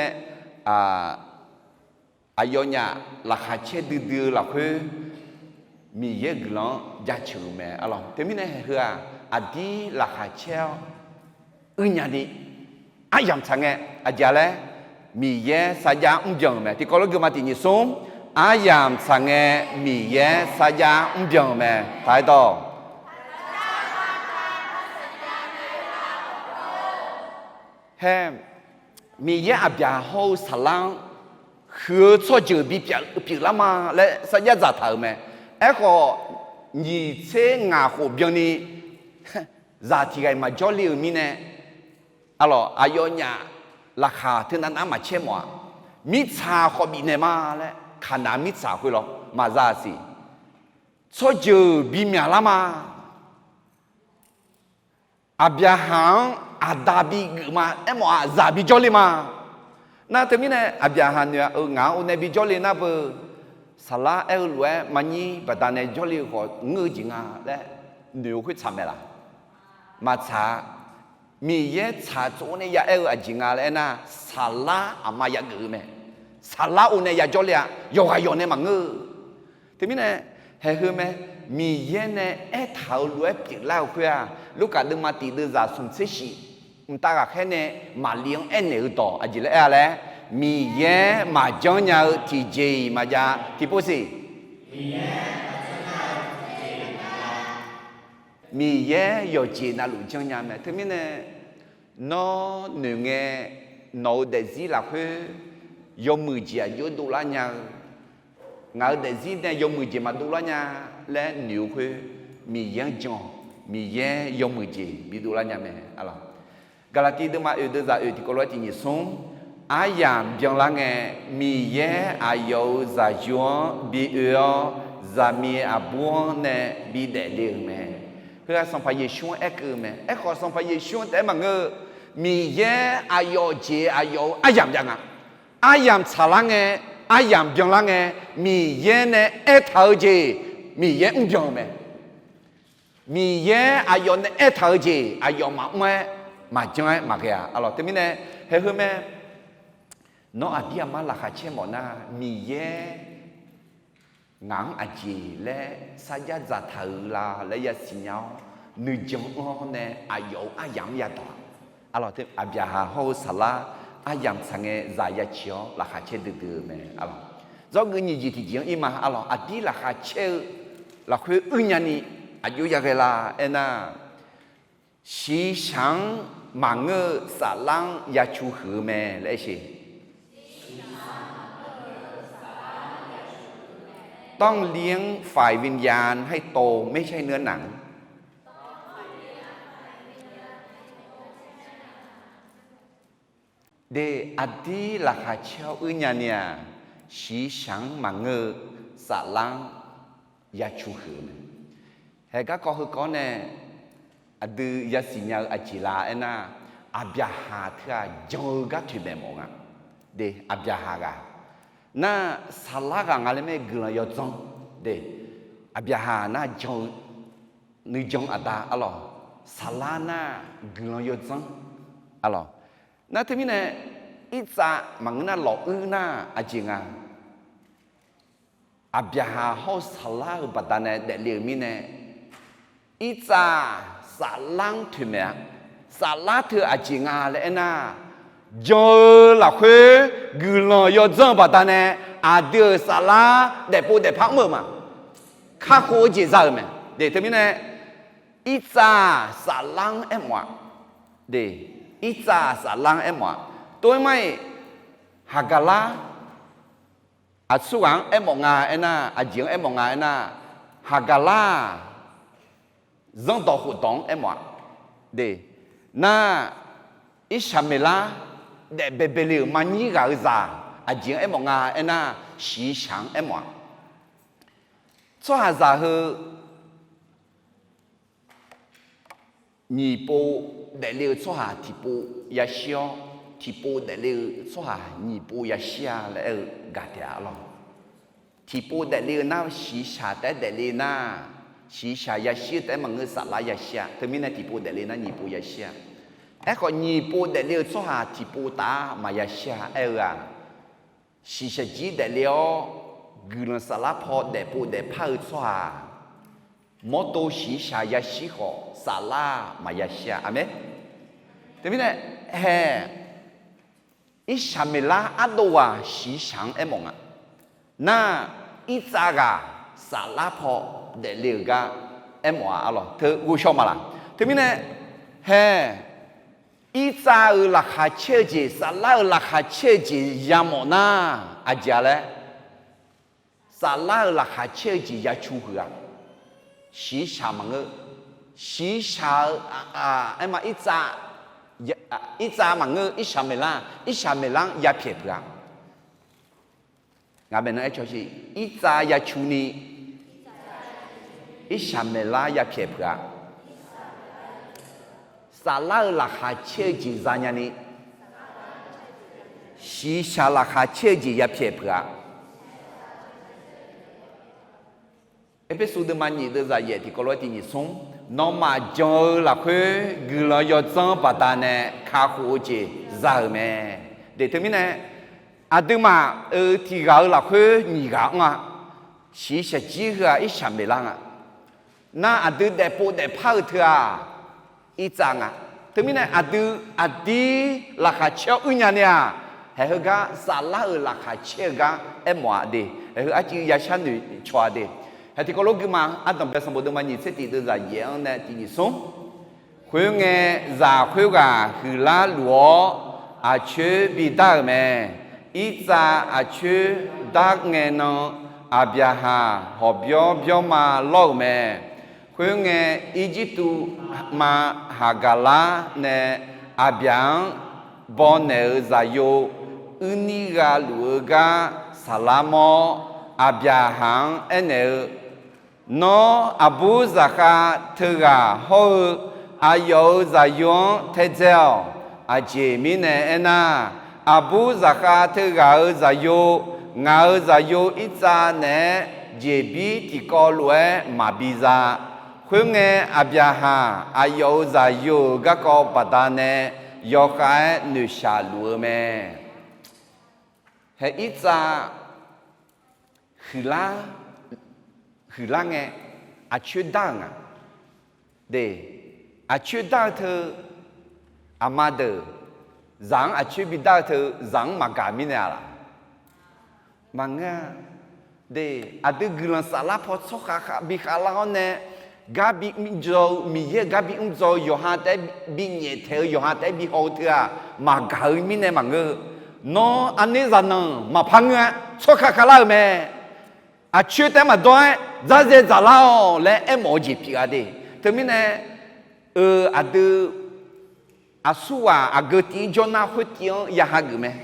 aqyawfnyaf laqkhaq caer duidui-eu lafkhoer Miqyaer guiqlanq-anr jaceuq-euq mae. Teumirnae haeqheu-aq, aqdir laqkhaq caer-awr uirnya ni aryamq tsaq ngae, aqjeq laer, Miqyaer sarjax mrbyan-euq mae. Tiqkawv lof geuma tiq nyiq smr, aryamq tsaq ngae, Miqyaer sarjax mrbyan-euq mae. Taq-aer dawq. Hae, Miqyaer aqbyaqhaq hawr-eu saflar-anr huiq-eu tsawrjeuq bipyeuf lar ma laer sarjax dzaqtaq-euq mae. Aerkhawf, nyiq tser ngaq khof byanni zaq tiq ghaq-iq maqjawr le-euq mirnae, aqlawq, aqyawfnyaf laqkhaq teunav nar maqcaer mawf-a. Mirtsaq khawf bifnaeq ma laer, Kaqnaq mirtsaq khoer lawr maqza siq. Tsawrjeuq bimyaq lar ma. Aqbyaqhaq-anr aqda bigeuf ma. Aermawf-aq, zaq bijawr le ma. Nar teumirnae Aqbyaqhaq noeq-a, eu, ngaq-anr onae bijawr le nar beu, saflar aer-eu lof-aer maqnyir baqdanae jawrle-eu khawf ngeur-eu jeq nga laer noeq-eu khoer tsaq mae laq? Maqtsaq-a. Miqyaer tsaq tsov-awr nae ya aer-eu aqjeq nga laer aernar, saflar aqma yageuf-eu mae. Saflar onae yajawr le-a. Yawqghaq yawq nae maqngeur-eu. Teumirnae, haeqheu mae, Miqyaer nae aertaq-euq lof-aer pyeuflar-eu khoer-aq, Lurkaf deuvma tiq deuvzaq smq tser shif mqtav ghaqkhaer nae Maqli-anr aernaeq-eu dawq aqjeq laer aer-a laer, Miqyaer maqjanr nya-eu tiqjeq-iq maqjav tiqpov siq. Miqyaer yawqjeq navluf janrnya mae. Teumirnae, nawr noeq ngae, nawq-euq daefzir lafkhoer yawmuiq jeq aqjox dovlar nya-eu, ngaq-euq daefzir nae yawmuiq jeq maqdov lar nya laer noeq-eu khoer, Miqyaer-anr jan-awq. Miqyaer yawmuiq jeq bidov lar nya mae. Gaqlaqtiv deuvma oeq deuvzaq oeq tiqkawv lof-aer tiq nyiq smr, aryamq byanlar ngae, Miqyaer aqyawf-euq zaqyo-anr bi oe-awr, zaqmiq aqbur-anr nae bidaef le-euq mae. Heu-aq Sanqpaq Yeqsur-anr aerkeuv-eu mae. Aerkhawf, Sanqpaq Yeqsur-anr taef-aer maqngeur-eu, Miqyaer aqyawf jeq aqyawf-euq aryamq jav nga. Aryamq tsaqlar ngae, aryamq byanlar ngae, Miqyaer nae aertaq-eu jeq, Miqyaer mrbyan-eu mae. Miqyaer aqyawf nae aertaq-eu jeq aqyawf maqmr-aer, maqjanr-aer maqghae-a. Aqlawq teumirnae, haeqheu mae, nawr aqdir aqmar laqkhaq caer mawf nar, Miqyaer ngaq-anr aqjeq laer sarjax dzaqtaq-euq la laer yasiq nya-awr, nuijan anr-awr nae aqyawf-euq aryamq-anr yadaq. Aqlawq, Aqbyaqhaq hawr-eu saflar aryamq tsaq ngae zaq yaciq-awr laqkhaq caer duidui-eu mae. Aqlawq, dzawrgeuf nyiq jeq tiqjeq-anr ir ma. Aqlawq, aqdir laqkhaq caer-eu lafkhoer uirnya ni aqjox yaghae la aernar, shiqshaq-anr maqngeur-eu saflar-anr yacu huiq-eu mae laer aer sheq. ต้องเลี้ยงฝ่ายวิญญาณให้โต ไม่ใช่เนื้อหนัง De, aqdir laqkhaq caer-awr uirnya ni-aq, shiqshaq-anr maqngeur-eu saflar-anr yacu huiq-eu mae. Haeq garkawv heukawv-awr nae aqdui yasiq nya-eu aqjeq la aernar, Aqbyaqhaq teu-aq jan-eu gar toeqmaeq mawf nga. De, Aqbyaqhaq ghaq nar, saflar ghaq nga laer mae guiqlanq yawdzanr. De, Aqbyaqhaq nar jan-eu nuijan aqda arlawq, saflar nar guiqlanq yawdzanr arlawq. Nar teumirnae, irtsav maqngeur nar lawquir nar aqjeq nga. Aqbyaqhaq hawr-eu saflar-euq baqdanae daefle-euq mirnae, irtsav saflar-anr toeqmaeq-a. Saflar teu aqjeq nga laer aernar, jan-eu lafkhoer guiqlanq yawdzanr-eu baqdanae, aqdui-euq saflar daefpov daefpar mr-euq ma. Kakhof-eu jeq za-euq mae. De, teumirnae, irtsav saflar-anr aermawf-a. De, irtsav saflar-anr aermawf-a. Tov-aer mar-iq, Haqgaqlar aqsurghaq-anr aermawf nga aernar, aqjeq-anr aermawf nga aernar, Haqgaqlar-aq, zanrdawq khofdawq-anr aermawf-a. De, nar, Irsaqmeqlar daef baebae le-euq marnyir ghaq-eu zaq, aqjeq-anr aermawf nga aernar, shiqshaq-anr aermawf-a. Tsawrhaqzaq heu nyiq pov daefle-eu tsawrhaq tiqpov yashir-awr, tiqpov daefle-eu tsawrhaq nyiq pov yashir-a laer aer-eu gaq taef-a lawr. Tiqpov daefle-eu nar shiqshaq taef-aer daefle nar, shiqshaq yashir-eu taef-aer maqngeur, saflar yashir-a. Teumirnae tiqpov daefle nar nyiq pov yashir-a. Aerkhawf nyiq pov daefle-eu tsawrhaq tiqpov taf-a maqyashir-a aer-eu-aq, shiqshaq jir daefle-awr guiqlanq saflar paw daefpov daefpar-eu tsawrhaq mawrdo shiqshaq yashir khawf saflar maqyashir-a. Aqmeq. Teumirnae hae, Irsaqmeqlar ardov ghaq shiqshaq-anr aermawf nga. Nar, Irtsav ghaq saflar paw daefle-euq gar aermawf-a lawr. Teu ghovshaw maqlaq. Teumirnae hae, Irtsav-euq laqkhaq caer-eu jeq, saflar-euq laqkhaq caer-eu jeq yamawf nar, aqjeq-a laer, saflar-euq laqkhaq caer-eu jeq yacu huiq-a. Shiqshaq maqngeur. Shiqshaq-eu, aerma, Irtsav maqngeur, Irsaqmeqlar, Irsaqmeqlar-anr yapyaeq peuq-a. Ngaq bae nan aer cawshiq, Irtsav yacu ni Irsaqmeqlar yapyaeq peuq-a. Saflar-euq laqkhaq caer-eu jeq zanya ni, shiqshaq laqkhaq caer-eu jeq yapyaeq peuq-a. Erpersu deuvma nyiq deuvzaq yaef tiqkawv lof-aer tiq nyiq smr, nawmaf jan-eu lafkhoer guiqlanq yawdzanr baqdanae kakhof-eu jeq za-euq mae. De teumirnae, aqduimaf-euq tiq ghaq-euq lafkhoer nyiq ghaq-anr-a, shiqshaq jir heu-aq Irsaqmeqlar nga. Nar aqdui daefpov daefpar-eu teu-aq, Irtsav nga. Teumirnae aqdui aqdir laqkhaq caer-awr uirnya ni-aq, haeq heugar saflar-euq laqkhaq caer-eu gar aermawf-a de. Haeq heu arcuiv yashar noeqcaw-a de. Haeq tiqkawv lof guima ardanqbae sanqbof deuvma nyiq tser tiq deuvzaq yaef-anr nae tiq nyiq smr. Khoerngae, zaq khoerghaq huiqlar luf-awr aqcoer bidar-euq mae. Irtsav aqcoer dar ngae nan, Aqbyaqhaq hawqbyawr byawrma lawr-euq mae. Khoerngae, Irjirtuv ma Haqgaqlar nae Aqbyaq-anr bawnaeq-euq zaqyo uirnir gha luf-eu gar saqlar mawr, Aqbyaqhaq-anr aernaeq-eu, Nawr, aqbur zaqkhav teughaq hawr-eu aqyawf-euq zaqyo-anr taedzae-awq. Aqjeq mirnae aernar, aqbur zaqkhav teughaq-euq zaqyo, ngaq-euq zaqyo Irtsav naeq-aer jeqbir tiqkawv lof-aer maqbi za. Khoerngae, Aqbyaqhaq aqyawf-euq zaqyo-euq garkawv baqdanae yawkhav-aer noeqshaq luf-eu mae. Hae Irtsav huiqlar, huiqlar ngae, aqcoer dar-euq nga. De, aqcoer dar-eu teu, aqma deuq, zaq-anr aqcoer bidar-eu teu, zaq-anr maqgaq mirnae-a laq? Maqngeur-a. De, aqdui guiqlanq saflar paw tsawrkhav khav bi khavlar-awr nae, gar bi mrdzaw-eu, Miqyaer-euq gar bi mrdzaw-eu, yawqha taef-aer bi nyaeftaeq-eu, yawqha taef-aer bi haw-eu teu-aq, maqgaq-eu mirnae maqngeur-eu. Nawr aqner zaqnanq maqpar ngeur-a, tsawrkhav khavlar-euq mae. Aqcoer taef-aer maqdawr-aer dzarzae dzaqlar-awq laer aermawf-eu jeq pyeuf-a de. Teumirnae, eu, aqdui aqsurghaq aqgeu tiv-anr jawr nar khoertiv-anr ya hageuf mae.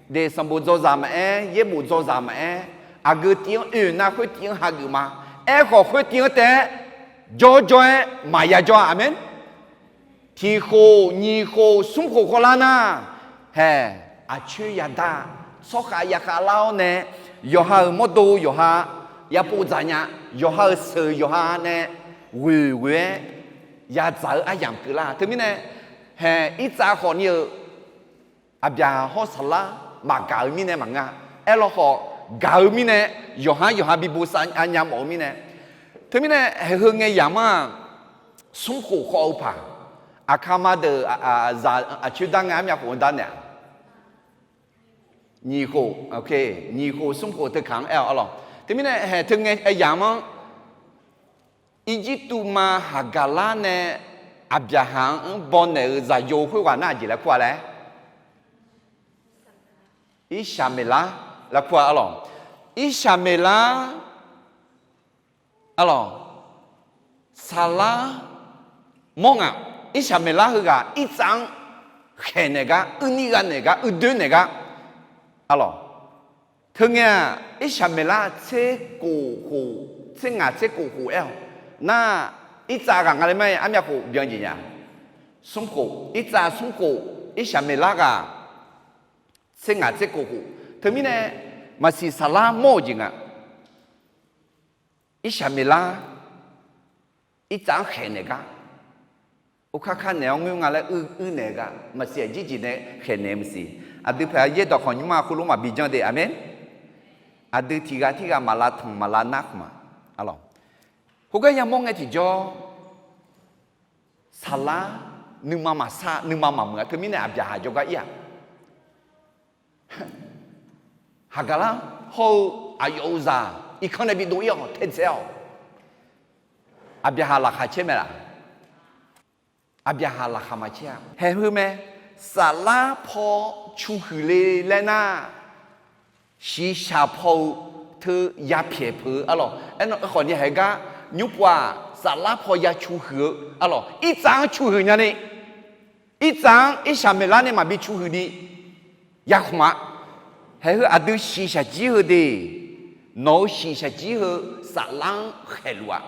De, sanqbof dzawzaq maqaer, yaerbof dzawzaq maqaer, aqgeu tiv-anr oe nar khoertiv-anr hageuf ma. Aerkhawf khoertiv-anr taef-aer jawr jawr-aer maqya jawr-a. Aqmeq. Tiq khof, nyiq khof, smr khof khawvlar nar, hae, aqcoer yadar, tsawrkhav ya khavlar-awr nae, yawqha-euq mawrdo yawqha yapov dzaq nya, yawqha-euq sheuq yawqha nae ghoeq ghoe-aer yadzaq-eu aryamq keuvlar. Teumirnae, hae, Irtsav khawfni-eu Aqbyaqhaq hawr saqlar maqgaq-eu mirnae maqngeur-a. Aerlawkhawf, gaq-eu mirnae, yawqha yawqha bi bosav nya mawf-eu mirnae. Teumirnae, haeq heu ngae yamq-anr-aq, smr khof khawf-eu paq, aqkaqma deuq, zaq aqcoer dar ngae armyav khof-anr dar naeq-a? Nyiq khof, nyiq khof smr khof teukaq-anr aer-awq arlawq. Teumirnae, haeq teu ngae aer yamq-anr, Irjirtuv ma Haqgaqlar nae Aqbyaqhaq-anr bawnaeq-eu zaqyo khoerghaq nar aqjeq laer kur-a laer? Irsaqmeqlar laer kur-a arlawq. Irsaqmeqlar, arlawq, saqlar mawr ngaq. Irsaqmeqlar heughaq Irtsav-anr khaeqnaeq gar, uirnir gha naeq gar, uidoer naeq gar, arlawq. Teungae-aq, Irsaqmeqlar tser kof khof, tser ngaq tser kof khof aer-awq. Nar, Irtsav ghaq nga laer mar-aer armyav khof byan jeq nya. Smr khof, Irtsav smr khof, Irsaqmeqlar ghaq tser ngaq tser kof khof. Teumirnae maqsiq saflar mawr-euq jeq nga. Irsaqmeqlar irtsav-anr khaeqnaeq gar, okar kar naeq-awr ngoer nga laer uir naeq-eu gar maqsiq aqjir jeq nae khaeqnaeq maqsiq. Aqdui paq-aer yaerdawq khawf nymr-a khoerlof maqbi janr de. Aqmeq. Aqdui tiq ghaq tirghaq maqlav tanq maqlav nar khmq-a. Arlawq, khoergar yamawr ngae tiqjawr, saflar nuima maqsar nuima maqmuiq-a. Teumirnae aqbyaqhaq jawrgar ir-aq, haqgaqlar hawr-eu aqyawf-euq zaq irkanr nae bidov ir-awq taedzae-awq. Aqbyaqhaq laqkhaq caer mae laq? Aqbyaqhaq laqkhaq maqcaer-a. Haeq heu mae, saflar paw cu huiq le laer nar, shiqshaq paw-eu teu yapyaeq peuq-eu arlawq. Aerkhawf ni haeq gar nymr pov-aq, saflar paw ya cu huiq-eu arlawq, irtsav-anr cu huiq nyani, irtsav-anr irsaqmeqlar nae maqbi cu huiq ni yakhmq-a. Haeq heu aqdui shiqshaq jir heu de, nawq-euq shiqshaq jir heu saflar-anr khaeqluf-aq,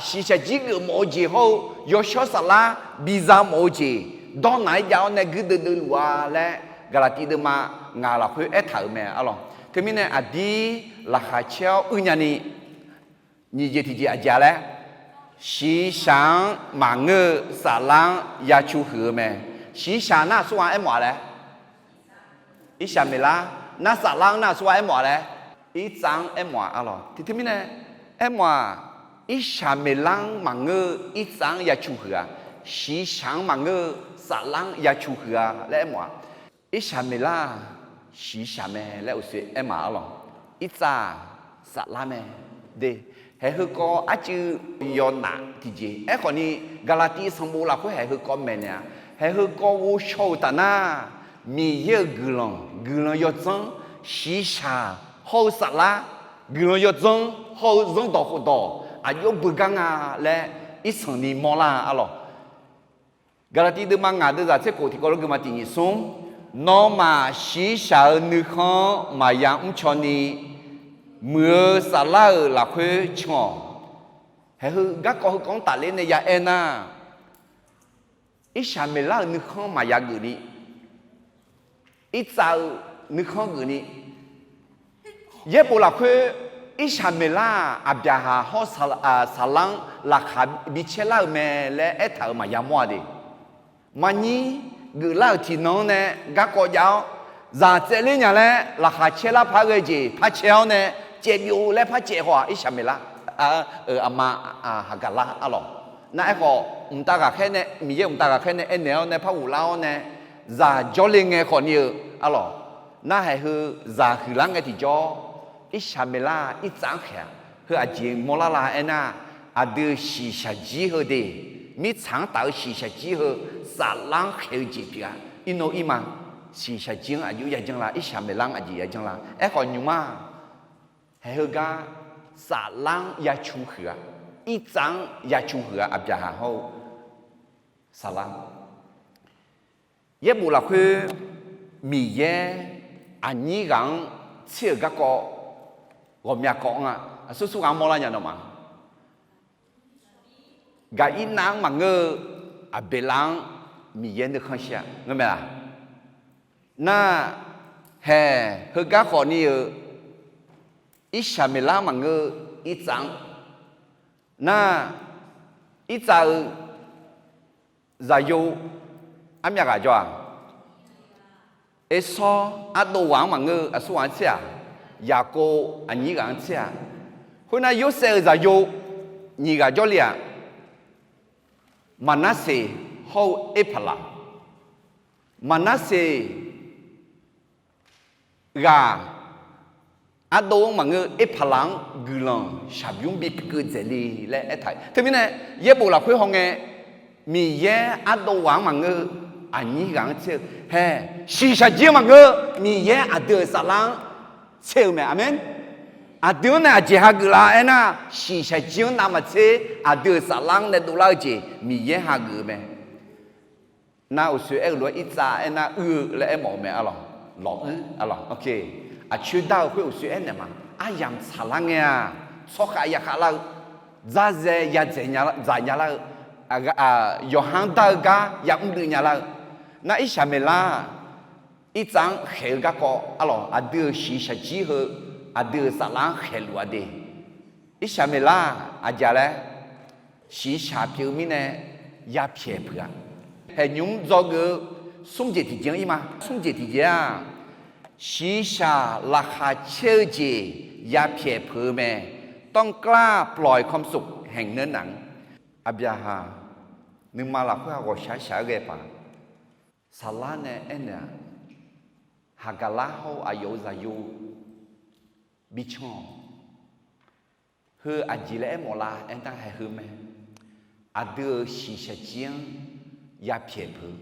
shiqshaq jir geufmawf-eu jeq hawr-eu yawshawr saflar biza mawf-eu jeq dawrnaq-aer jav-awr nae guirdeuv deuvluf-a laer Gaqlaqtiv deuvma ngaq lafkhoer aertaq-euq mae arlawq. Teumirnae aqdir laqkhaq caer-awr uir nyani, nyiq jeq tiqjeq aqjeq-a laer, shiqshaq-anr maqngeur-eu saflar-anr ya cu huiq-eu mae. Shiqshaq nar aqsurghaq-anr aermawf-a laer? Irsaqmeqlar. Nar saflar-anr nar aqsurghaq aermawf-a laer? Irtsav-anr aermawf-a arlawq. Tiqteumirnae aermawf-aq, irsaqmeqlar-anr maqngeur-eu irtsav-anr ya cu huiq-a, shiqshaq-anr maqngeur-eu saflar-anr ya cu huiq-a laer aermawf-aq, irsaqmeqlar-aq shiqshaq mae laer uqshoe aermawf-a arlawq. Irtsav-aq saflar mae de. Haeq heukawv arcuiv yawnaf tiqjeq. Aerkhawf ni, Gaqlaqtiv sanqbof lafkhoer haeq heukawv maeqnaeq-a. Haeq heukawv ghovshaw-euq taf nar, Miqyaer-euq guiqlanq, guiqlanq yawdzanr, shiqshaq hawr-eu saflar, guiqlanq yawdzanr hawr-eu zanrdawq khofdawq aqjox beugar nga laer irsanq ni mawrlar-a arlawq. Gaqlaqtiv deuvma ngaq deuvzaq tser khof tiqkawv lof geuma tiq nyiq smr, nawmaf shiqshaq-euq nuikhanr-anr maqya mrcaw ni, muiq-eu saflar-euq lafkhoer can-awq. Haeq heu garkawv heukawv-anr tafler nae ya aer nar, irsaqmeqlar-euq nuikhanr maqya geuf ni, irtsav-eu nuikhanr geuf ni, yaerbof lafkhoer irsaqmeqlar-aq aqbyaqhaq hawr saflar-anr laqkhaq bicaer lar-euq mae laer aertaq-euq maqya mawr-a de. Maqnyir geuflar-euq tiqnan-anr nae garkawv jav-awr, zaq tsaevler nya laer laqkhaq caer lar par ghae jeq par caer-awr nae, caev byov laer par caev khawf-aq, irsaqmeqlar-euq aqma haqgaqlar arlawq. Nar aerkhawf, mqtav ghaqkhaer nae, Miqyaer mqtav ghaqkhaer nae aernaeq-awr nae par ghoflar-awr nae, zaq jawrle ngae khawf ni-eu arlawq. Nar haeq heu zaq huiqlar ngae tiqjawr, irsaqmeqlar irtsav-anr khaeq-a. Heu aqjeq mawrlar la aernar, aqdui shiqshaq jir heu de, mirtsaq-anr taf-eu shiqshaq jir heu saflar-anr khaeq-eu jeq pyeuf-a. Irnov irma, shiqshaq jir-anr aqjox yajanr la, irsaqmeqlar-anr aqjeq yajanr la. Aerkhawf nymq ma, haeq heugar saflar-anr ya cu huiq-a, irtsav-anr ya cu huiq-a, aqbyaqhaq hawr-eu saflar. Yaerbof lafkhoer Miqyaer aqnyir ghaq-anr tser-euq garkawv ghawqmya kawv anr-a. Aqsur sur ghaq-anr mawrlar nya nawmaf. Gaqirnav-anr maqngeur-eu Aqbeqlav-anr Miqyaer nuikhanr shir-a ngeur mae laq? Nar, haeq heugar khawf ni-eu irsaqmeqlar maqngeur-eu irtsav-anr, nar, irtsav-eu zaqyo armyav ghaq jawr-aq, Ersawr ardov ghaq-anr maqngeur-eu aqsur ghaq-anr tser-aq, Yaqkov aqnyir ghaq-anr tser-aq, khoernar Yorsaev-euq zaqyo nyiq ghaq jawrle-aq, Maqnarseq hawr-eu Erpaqlaq. Maqnarseq ghaq ardov-anr maqngeur-eu Erpaqlaq-anr guiqlanq shaqbymr bipyeuf keuv dzaeq le laer aertaq-euq. Teumirnae yaerbof lafkhoer hawngae, Miqyaer ardov ghaq-anr maqngeur-eu aqnyir ghaq-anr tser-eu hae, shiqshaq jir-anr maqngeur-eu Miqyaer aqdui-euq saflar-anr tser-eu mae. Aqmeq. Aqdui-anr nae aqjeq hageuf la aernar, shiqshaq jir-anr navmaqtser aqdui-euq saflar-anr nae dovlar-eu jeq Miqyaer hageuf-eu mae. Nar uqshoe aer-eu lof-aer irtsav aernar uir-eu laer aermawf-eu mae arlawq. Lawq uir arlawq. Aqcoer dar-eu khoer uqshoe aernaeq ma. Aryamq tsaqlar ngae-aq, tsawrkhav yakhav lar-eu, dzarzae ya dzaq nya lar-eu, yawqha-anr dar-eu gar ya mr duiv nya lar-eu. Nar irsaqmeqlar-aq, Irtsav-anr khaeq-eu garkawv arlawq, aqdui-euq shiqshaq jir heu aqdui-euq saflar-anr khaeqluf-a de. Irsaqmeqlar-aq aqjeq laer, shiqshaq pyeuf-eu mirnae yapyaeq peuq-a. Haeqnymr dzawgeuf-eu smr jeq tiqjeq-anr ir ma. Smr jeq tiqjeq-aq, shiqshaq laqkhaq caer-eu jeq yapyaeq peuq-eu mae. ต้องกล้าปล่อยความสุขแห่งเนื้อหนัง Aqbyaqhaq nuima lafkhoer-aq ghawqshaq shaq-aer ghae paq. Saflar nae aernaeq-aq, haqgaqlar hawr-eu aqyawf-euq zaqyo bi can-awq. Heu aqjeq laer aermawf lar aernar, haeq heu mae. Aqdui-euq shiqshaq jir-anr yapyaeq peuq.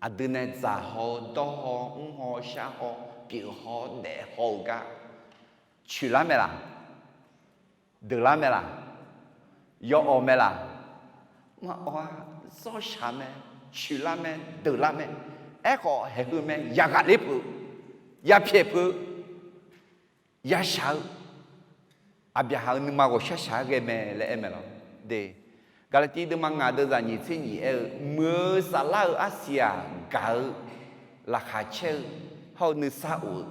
Aqdui nae dzaq haw-eu, dawr haw, mr haw, shar haw, pyeuf haw, daef haw-eu gar coeqlar mae laq? Deuqlar mae laq? Yawawq mae laq? Maqawq-a. Zawrshaq mae, coeqlar mae, deuqlar mae. Aerkhawf haeq heu mae, yaghaq ler peuq, yapyaeq peuq, yashaq-eu, Aqbyaqhaq-euq nuima ghawqshaq shaq-aer ghae mae laer aer mae lawr de. Gaqlaqtiv deuvma ngaq deuvzaq nyiq tser nyiq aer-eu, muiq-eu saflar-euq arsiq-aq gaq-eu, laqkhaq caer-eu, hawr-eu nuisar of-eu,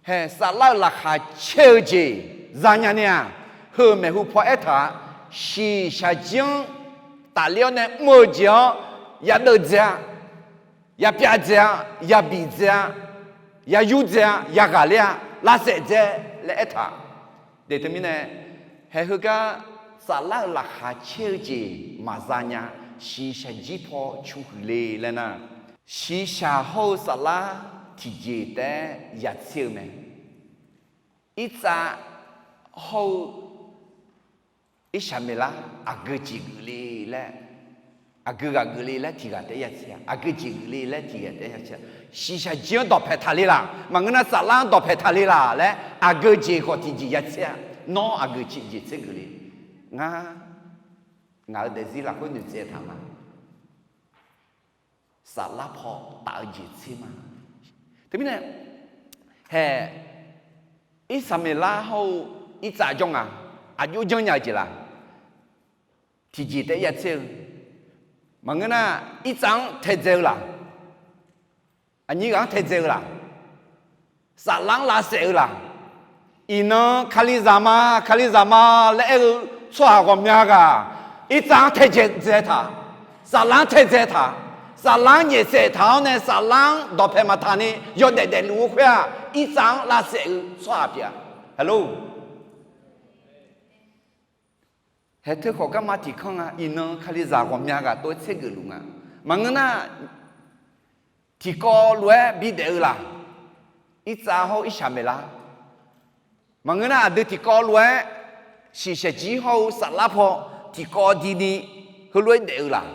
haeq saflar-euq laqkhaq caer-eu jeq zanya ni-aq, heu maeqhu paw aertaq-a, shiqshaq jir-anr tafler-awr nae mr-eu jeq-awr, yadeuf dzae-a, yapyav dzae-a, yabif dzae-a, yayur dzae-a, yaghaq ler-a, lavsaef dzae laer aertaq. De teumirnae, haeq heugar saflar-euq laqkhaq caer-eu jeq maqza nya, shiqshaq jir paw cu huiq le laer nar, shiqshaq hawr-eu saflar tiqjeq taef-aer yatser-eu mae. Irtsav hawr-eu irsaqmeqlar aqgeu jeq geuf le laer, aqgeu ghaq geuf le laer tiq ghaq taef-aer yatser-a, aqgeu jeq geuf le laer tiq ghaq taef-aer yatser-a. Shiqshaq jir-anr dawqpae taqle laq, maqngeur nar saflar-anr dawqpae taqle laq laer aqgeu jeq khawf tiqjeq yatser-a. Nawr aqgeu jeq tser geuf le? Ngar, ngaq-euq daefzir lafkhoer noeqtsaev taq ma. Saflar paw taf-eu jeq tser ma. Teumirnae, haeq irsaqmeqlar hawr-eu irtsav jawr nga, aqjox janrnya-eu jeq laq? Tiqjeq taef-aer yatser-eu. Maqngeur nar, irtsav-anr taedzae-eu laq? Aqnyir ghaq-anr taedzae-eu laq? Saflar-anr lavsaef-eu laq? Iqnan Kalizaq ma, Kalizaq ma laer aer-eu tsawrhaq ghawqmya ghaq, irtsav-anr taedzae taq, saflar-anr taedzae taq, saflar-anr nyaefsaef taq-awr nae saflar-anr dawqpae maqtaq ni yawdaef daefluf-eu khoer-aq, irtsav-anr lavsaef-eu tsawrhaq pyeuf-a. Hello. Haeq teu khawf garma tiq kanr nga, iqnan Kalizaq ghawqmya ghaq tov-aer tser geufluf nga. Maqngeur nar, tiqkawv lof-aer bidaef-eu laq? Irtsav hawr-eu irsaqmeqlar. Maqngeur nar, aqdui tiqkawv lof-aer shiqshaq jir hawr-eu saflar paw tiqkawv dini heulof-aer daef-eu laq?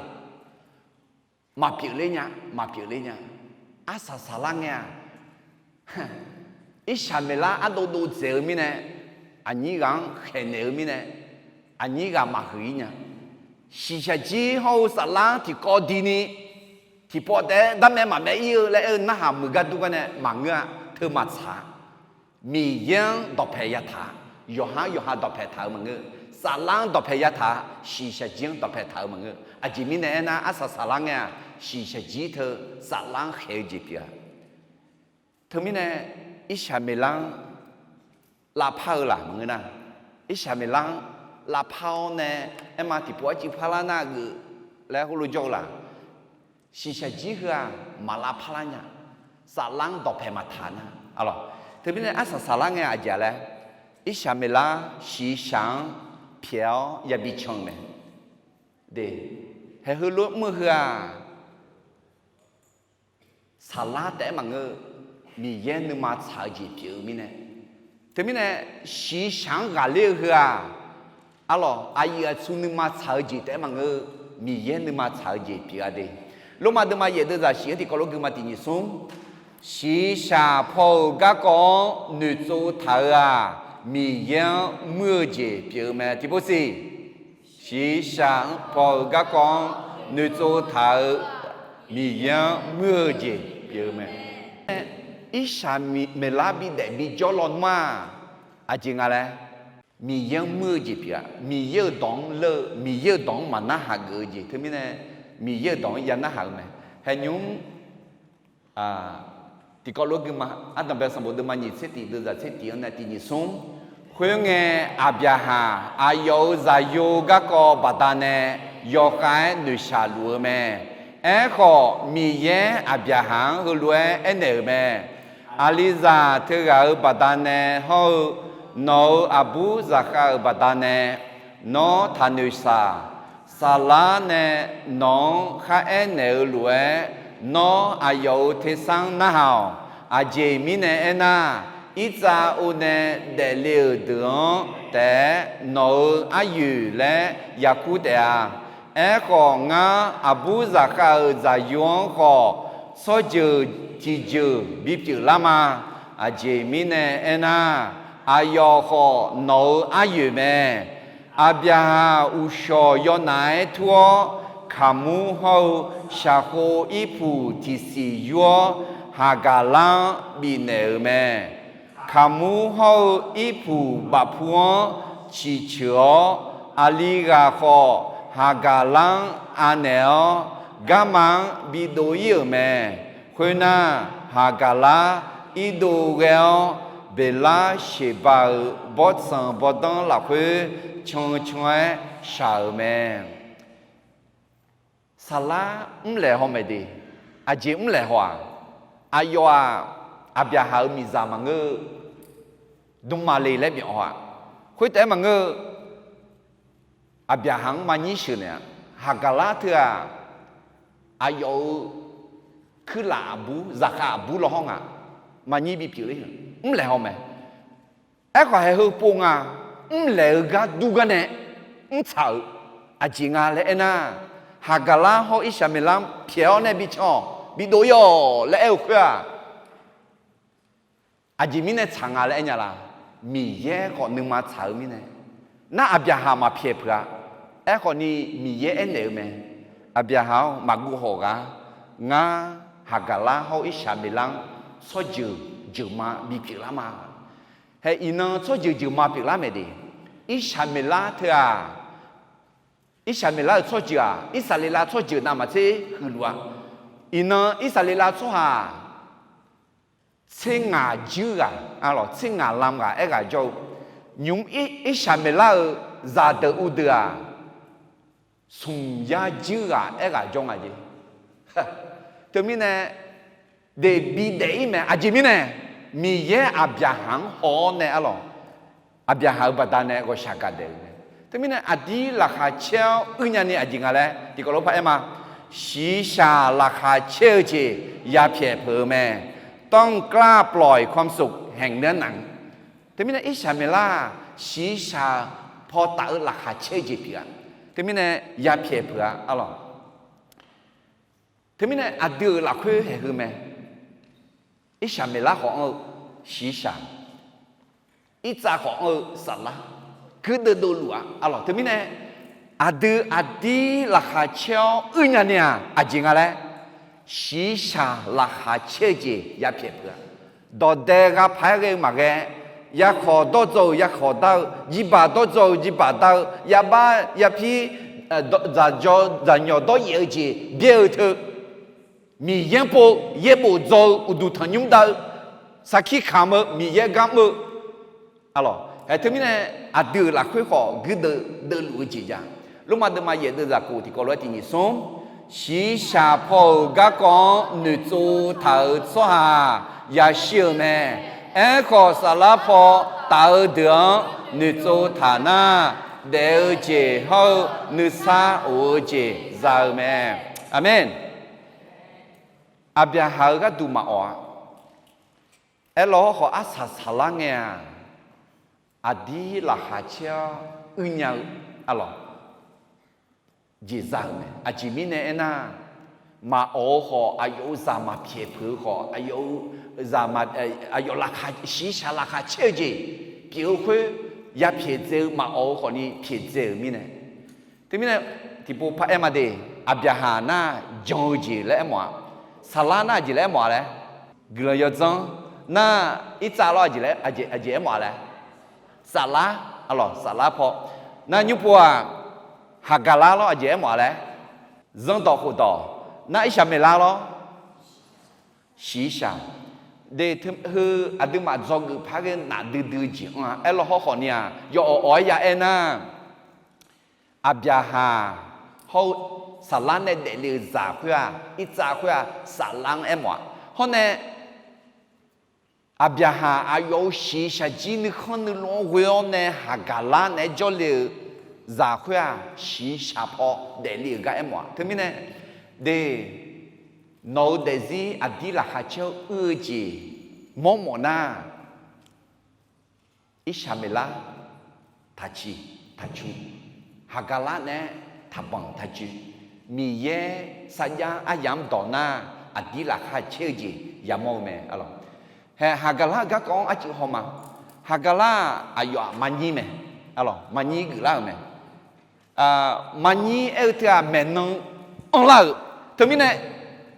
Maqpyeuf ler nya, maqpyeuf ler nya. Arsaq saqlar ngae-aq, irsaqmeqlar ardov dov dzaeq-eu mirnae, aqnyir ghaq-anr khaeqnaeq-eu mirnae, aqnyir ghaq maqhuiq-ir nya. Shiqshaq jir hawr-eu saflar-anr tiqkawv dini, tiqpawf taef-aer darmaev maqmaev ir-eu laer aer-eu narhaq muiq gar dur gar nae maqngeur-a. Teu maqtsaq-a. Miqyaer-anr dawqpae yataq-a. Yawqha-anr yawqha dawqpae taq-eu maqngeur. Saflar-anr dawqpae yataq-a. Shiqshaq jir-anr dawqpae taq-eu maqngeur. Aqjeq mirnae aernar, arsaq saqlar ngae-aq, shiqshaq jir teu saflar-anr khaeq-eu jeq pyeuf-a. Teumirnae, irsaqmeqlar-anr lavpar-eu laq maqngeur nar, irsaqmeqlar-anr lavpar-awr nae, aerma tiqpov arcuiv parlar nar geuf laer heulof jawr-eu laq? Shiqshaq jir heu-aq, maq lavpar lar nya. Saflar-anr dawqpae maqtaq nar, arlawq. Teumirnae arsaq saqlar ngae aqjeq laer, irsaqmeqlar shiqshaq-anr pyaeq-awr yabi can-eu mae. De, haeq heulof mr-eu heu-aq, saqlar taef-aer maqngeur-eu, Miqyaer nuima tsaq-eu jeq pyeuf-eu mirnae. Teumirnae, shiqshaq-anr ghaqler-eu heu-aq, arlawq, aqyuif aqtsu nuima tsaq-eu jeq taef-aer maqngeur-eu, Miqyaer nuima tsaq-eu jeq pyeuf-a de. Lormav deuvma yaef deuvzaq shif-anr tiqkawv lof gui ma tiq nyiq smr. Shiqshaq paw-euq garkawv-anr noeqtsov taq-eu-aq, Miqyaer-anr muir-eu jeq pyeuf-eu mae. Tiqpov siq. Shiqshaq paw-euq garkawv-anr noeqtsov taq-eu, Miqyaer-anr muir-eu jeq pyeuf-eu mae. Irsaqmeqlar bidaef bijawr lawnmr-aq, aqjeq nga laer, Miqyaer-anr muir-eu jeq pyeuf-a. Miqyaer-euq dawq-anr ler-eu, Miqyaer-euq dawq-anr maqnarhaq geuf-eu jeq teumirnae, Miqyaer-euq dawq-anr yanarhaq-eu mae. Haeqnymr, a, Tiqkawv lof-aer guima, ardanqbae sanqbof deuvma nyiq tser tiq, deuvzaq tser tiq-anr nae tiq nyiq smr. Khoerngae, Aqbyaqhaq aqyawf-euq zaqyo garkawv baqdanae yawkhav-aer noeqshaq luf-eu mae. Aerkhawf, Miqyaer Aqbyaqhaq-anr heulof-aer aernaeq-euq mae. Aqlizaq teughaq-euq baqdanae hawr-eu, nawq-euq aqbur zaqkhav-euq baqdanae nawr taqnoeq saq. Saflar nae nawq-anr kharaer naeq-eu lof-aer, nawr aqyawf-euq tersar-anr narhaq-awq. Aqjeq mirnae aernar, irtsav or nae daefle-euq deuq-anr taef-aer nawq-euq aryoeq laer yakur taef-a. Aerkhawf, ngar aqbur zaqkhav-euq zaqyo-anr khawf, tsawrjeuq tiqjeuq bipyeuf lar ma. Aqjeq mirnae aernar, aqyawf khawf nawq-euq aryoeq mae. Aqbyaqhaq uqshawq yawnaf-aer tur-awr, kaqmur hawr-eu shaqkhov irpuq tiqsiq yur-awr, Haqgaqlar-anr bifnaeq-euq mae. Kaqmur hawr-eu irpuq bafpu-anr ciqceuq-awr, aqli ghaq khawf Haqgaqlar-anr anaeq-awr, garma-anr bidov ir-euq mae. Khoernar, Haqgaqlar irdov ghae-awr, Beqlar Sheqba-euq bawrtsanq bawrdanr lafkhoer can can-aer shaq-euq mae. Saflar mrlaeq haw maeq de. Aqjeq mrlaeq haw-aq, aqyawf-aq, Aqbyaqhaq-euq miqzaq maqngeur-eu, dmqmaqle laer byawf haw-aq. Khoertaef-aer maqngeur-eu, Aqbyaqhaq-anr maqnyir sheuqnaeq-a. Haqgaqlar teu-aq, aqyawf-euq kuirlaf aqbur, zaqkhav aqbur law hawr nga. Maqnyir bipyeuf ler-eu, mrlaeq haw mae. Aerkhawf, haeq heu pov nga, mrlaeq-eu gar dur gar nae mrtsaq-euq aqjeq nga laer aernar, Haqgaqlar hawr Irsaqmeqlar pyaeq-awr nae bican-awq, bidov ir-awq laer aer-eu khoer-aq, aqjeq mirnae tsaq nga laer aer nya la? Miqyaer khawf nuima tsaq-eu mirnae. Nar Aqbyaqhaq maqpyaeq peuq-a. Aerkhawf ni Miqyaer aernaeq-eu mae. Aqbyaqhaq-awr, maqguv hawq ghaq. Ngar Haqgaqlar hawr Irsaqmeqlar-anr tsawrjeuq jeuqma bipyeuf lar ma. Hae iqnan tsawrjeuq jeuqma pyeuflar maeq de. Irsaqmeqlar teu-aq, Irsaqmeqlar-euq tsawrjeuq-aq, Irsaqleqlav tsawrjeuq navmaqtser huiqluf-a. Iqnan Irsaqleqlav tsawrhaq tser ngaq juir ghaq, tser ngaq lam ghaq aerghaq jawr-eu, nymq-mr Irsaqmeqlar-euq zaqdeuq uvdeuq-aq, smq yar juir ghaq aerghaq jawr nga jeq. Teumirnae, daef bidaef ir mae. Aqjeq mirnae, Miqyaer Aqbyaqhaq-anr haw-awr nae arlawq, Aqbyaqhaq-euq baqdanae ghawqshaq gaqdaeq-euq mae. Teumirnae, aqdir laqkhaq caer-awr uir nyani aqjeq nga laer tiqkawv lof par aer ma. Shiqshaq laqkhaq caer-eu jeq yapyaeq peuq-eu mae. ต้องกล้าปล่อยความสุขแห่งเนื้อหนัง Teumirnae, Irsaqmeqlar-aq, shiqshaq paw taf-eu laqkhaq caer-eu jeq pyeuf-a. Teumirnae, yapyaeq peuq-a arlawq. Teumirnae, aqdui-euq lafkhoer haeq heu mae. Irsaqmeqlar khawf anr-eu shiqshaq, Irtsav khawf anr-eu saflar, guirdeuv dovluf-a arlawq. Teumirnae, aqdui aqdir laqkhaq caer-awr uir nyani-aq, aqjeq nga laer, shiqshaq laqkhaq caer-eu jeq yapyaeq peuq-a. Dawqdae gha paq-aer ghae-eu maqghae, yarkhawq dawrdzaw-euq yarkhawq dar-eu, jirbaq dawrdzaw-euq jirbaq dar-eu, yabar yapir, dzaqdzawr dzaqnyawq dawryaef-eu jeq byaer-eu teu, Miqyaer pov yaerbof dzaw-eu uqduq tanqnymr dar-eu, sarkir kamq-eu Miqyaer gar mr-eu, arlawq. Hae teumirnae, aqdui-euq lafkhoer khawf guirdeuv deuvluf-eu jeq jav. Lormav deuvma yaef deuv zaqkhof tiqkawv lof-aer tiq nyiq smr, shiqshaq paw-euq garkawv-anr noeqtsov taq-euq tsawrhaq yashir-euq mae. Aerkhawf, saflar paw taf-eu deuq-anr noeqtsov taq nar, daef-eu jeq hawr-eu nuisar of-eu jeq za-eu mae. Aqmeq. Aqbyaqhaq-euq gharduq maqawq-a. Aerlawr khawf, arsaq saqlar ngae-aq, aqdir laqkhaq caer-awr uir nya-eu, arlawq, jeq za-euq mae. Aqjeq mirnae aernar, maqawq-eu khawf, aqyawf-euq zaq maqpyaeq peuq-eu khawf, aqyawf-euq zaq, aqyawf laqkhaq, shiqshaq laqkhaq caer-eu jeq pyeuf-eu khoer, yapyaeq dzae-eu maqawq-eu khawfni pyaeq dzae-euq mirnae. Teumirnae, tiqpov paraer ma de, Aqbyaqhaq nar jan-eu jeq laer aermawf-a, saqlar nar aqjeq laer aermawf-a laer, guiqlanq yawdzanr nar, Irtsav lawr aqjeq laer, aqjeq aermawf-a laer, saflar, arlawq, saflar paw nar, nymr pov-aq, Haqgaqlar lawr aqjeq aermawf-a laer, zanrdawq khofdawq nar, Irsaqmeqlar lawr, shiqshaq, De, teu heu aqduimaf dzawgeuf par ghae nafdui dui-eu jeq anr-a. Aerlawr hawrkhawf ni-aq, yawawq awq-aer ya aer nar, Aqbyaqhaq hawr-eu Saflar nae daefle-euq zaq khoer-aq, Irtsav khoer-aq, Saflar-anr aermawf-a. Hawr nae, Aqbyaqhaq aqyawf-euq shiq shaqjir nuikhanr nuilov-anr ghoe-awr nae Haqgaqlar naeq-aer jawrle-euq zaq khoer-aq, shiq shaq paw daefle-euq gar aermawf-a. Teumirnae, de, nawq-euq daefzir aqdir laqkhaq caer-awr uir-eu jeq mawrmawf nar, Irsaqmeqlar taqciq taqcu, Haqgaqlar naeq-aer taqbanq taqjoe, Miqyaer sarjax aryamq-anr dawq nar, aqdir laqkhaq caer-eu jeq yamawr-eu mae, alawq. Hae, Haqgaqlar-eu garkawv-anr arcuiv haw ma. Haqgaqlar-aq, aqyawf-aq maqnyir mae, alawq, maqnyir geuflar-euq mae. Maqnyir aer-eu teu-aq, maeqnan anrlar-euq. Teumirnae,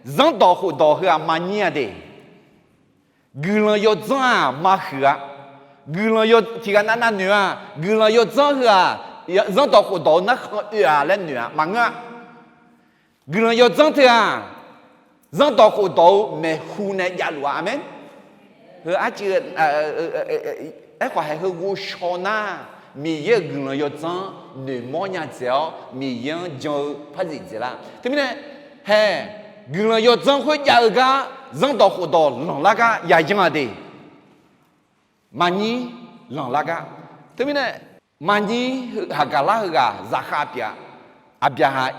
zanrdawq khofdawq heu-aq maqnyir-a de. Guiqlanq yawdzanr-aq maqhuiq-a. Guiqlanq yaw tiqghaq navnav noeq-a. Guiqlanq yawdzanr heu-aq, zanrdawq khofdawq-eu narkhan oe-a laer noeq-a, maqngeur-a. Guiqlanq yawdzanr teu-aq, zanrdawq khofdawq-eu maeqhu nae javluf-a. Aqmeq. Heu arcuiv, aerkhawf haeq heu ghovshaw nar, Miqyaer-euq guiqlanq yawdzanr noeqmawr nya dzaeq-awr, Miqyaer-anr jan-eu par zif dzaeqlar. Teumirnae, hae, guiqlanq yawdzanr khoer jav-eu gar, zanrdawq khofdawq lanqlar gar yayan-a de. Maqnyir lanqlar gar. Teumirnae, maqnyir Haqgaqlar heughaq zaqkhav pyeuf-a. Aqbyaqhaq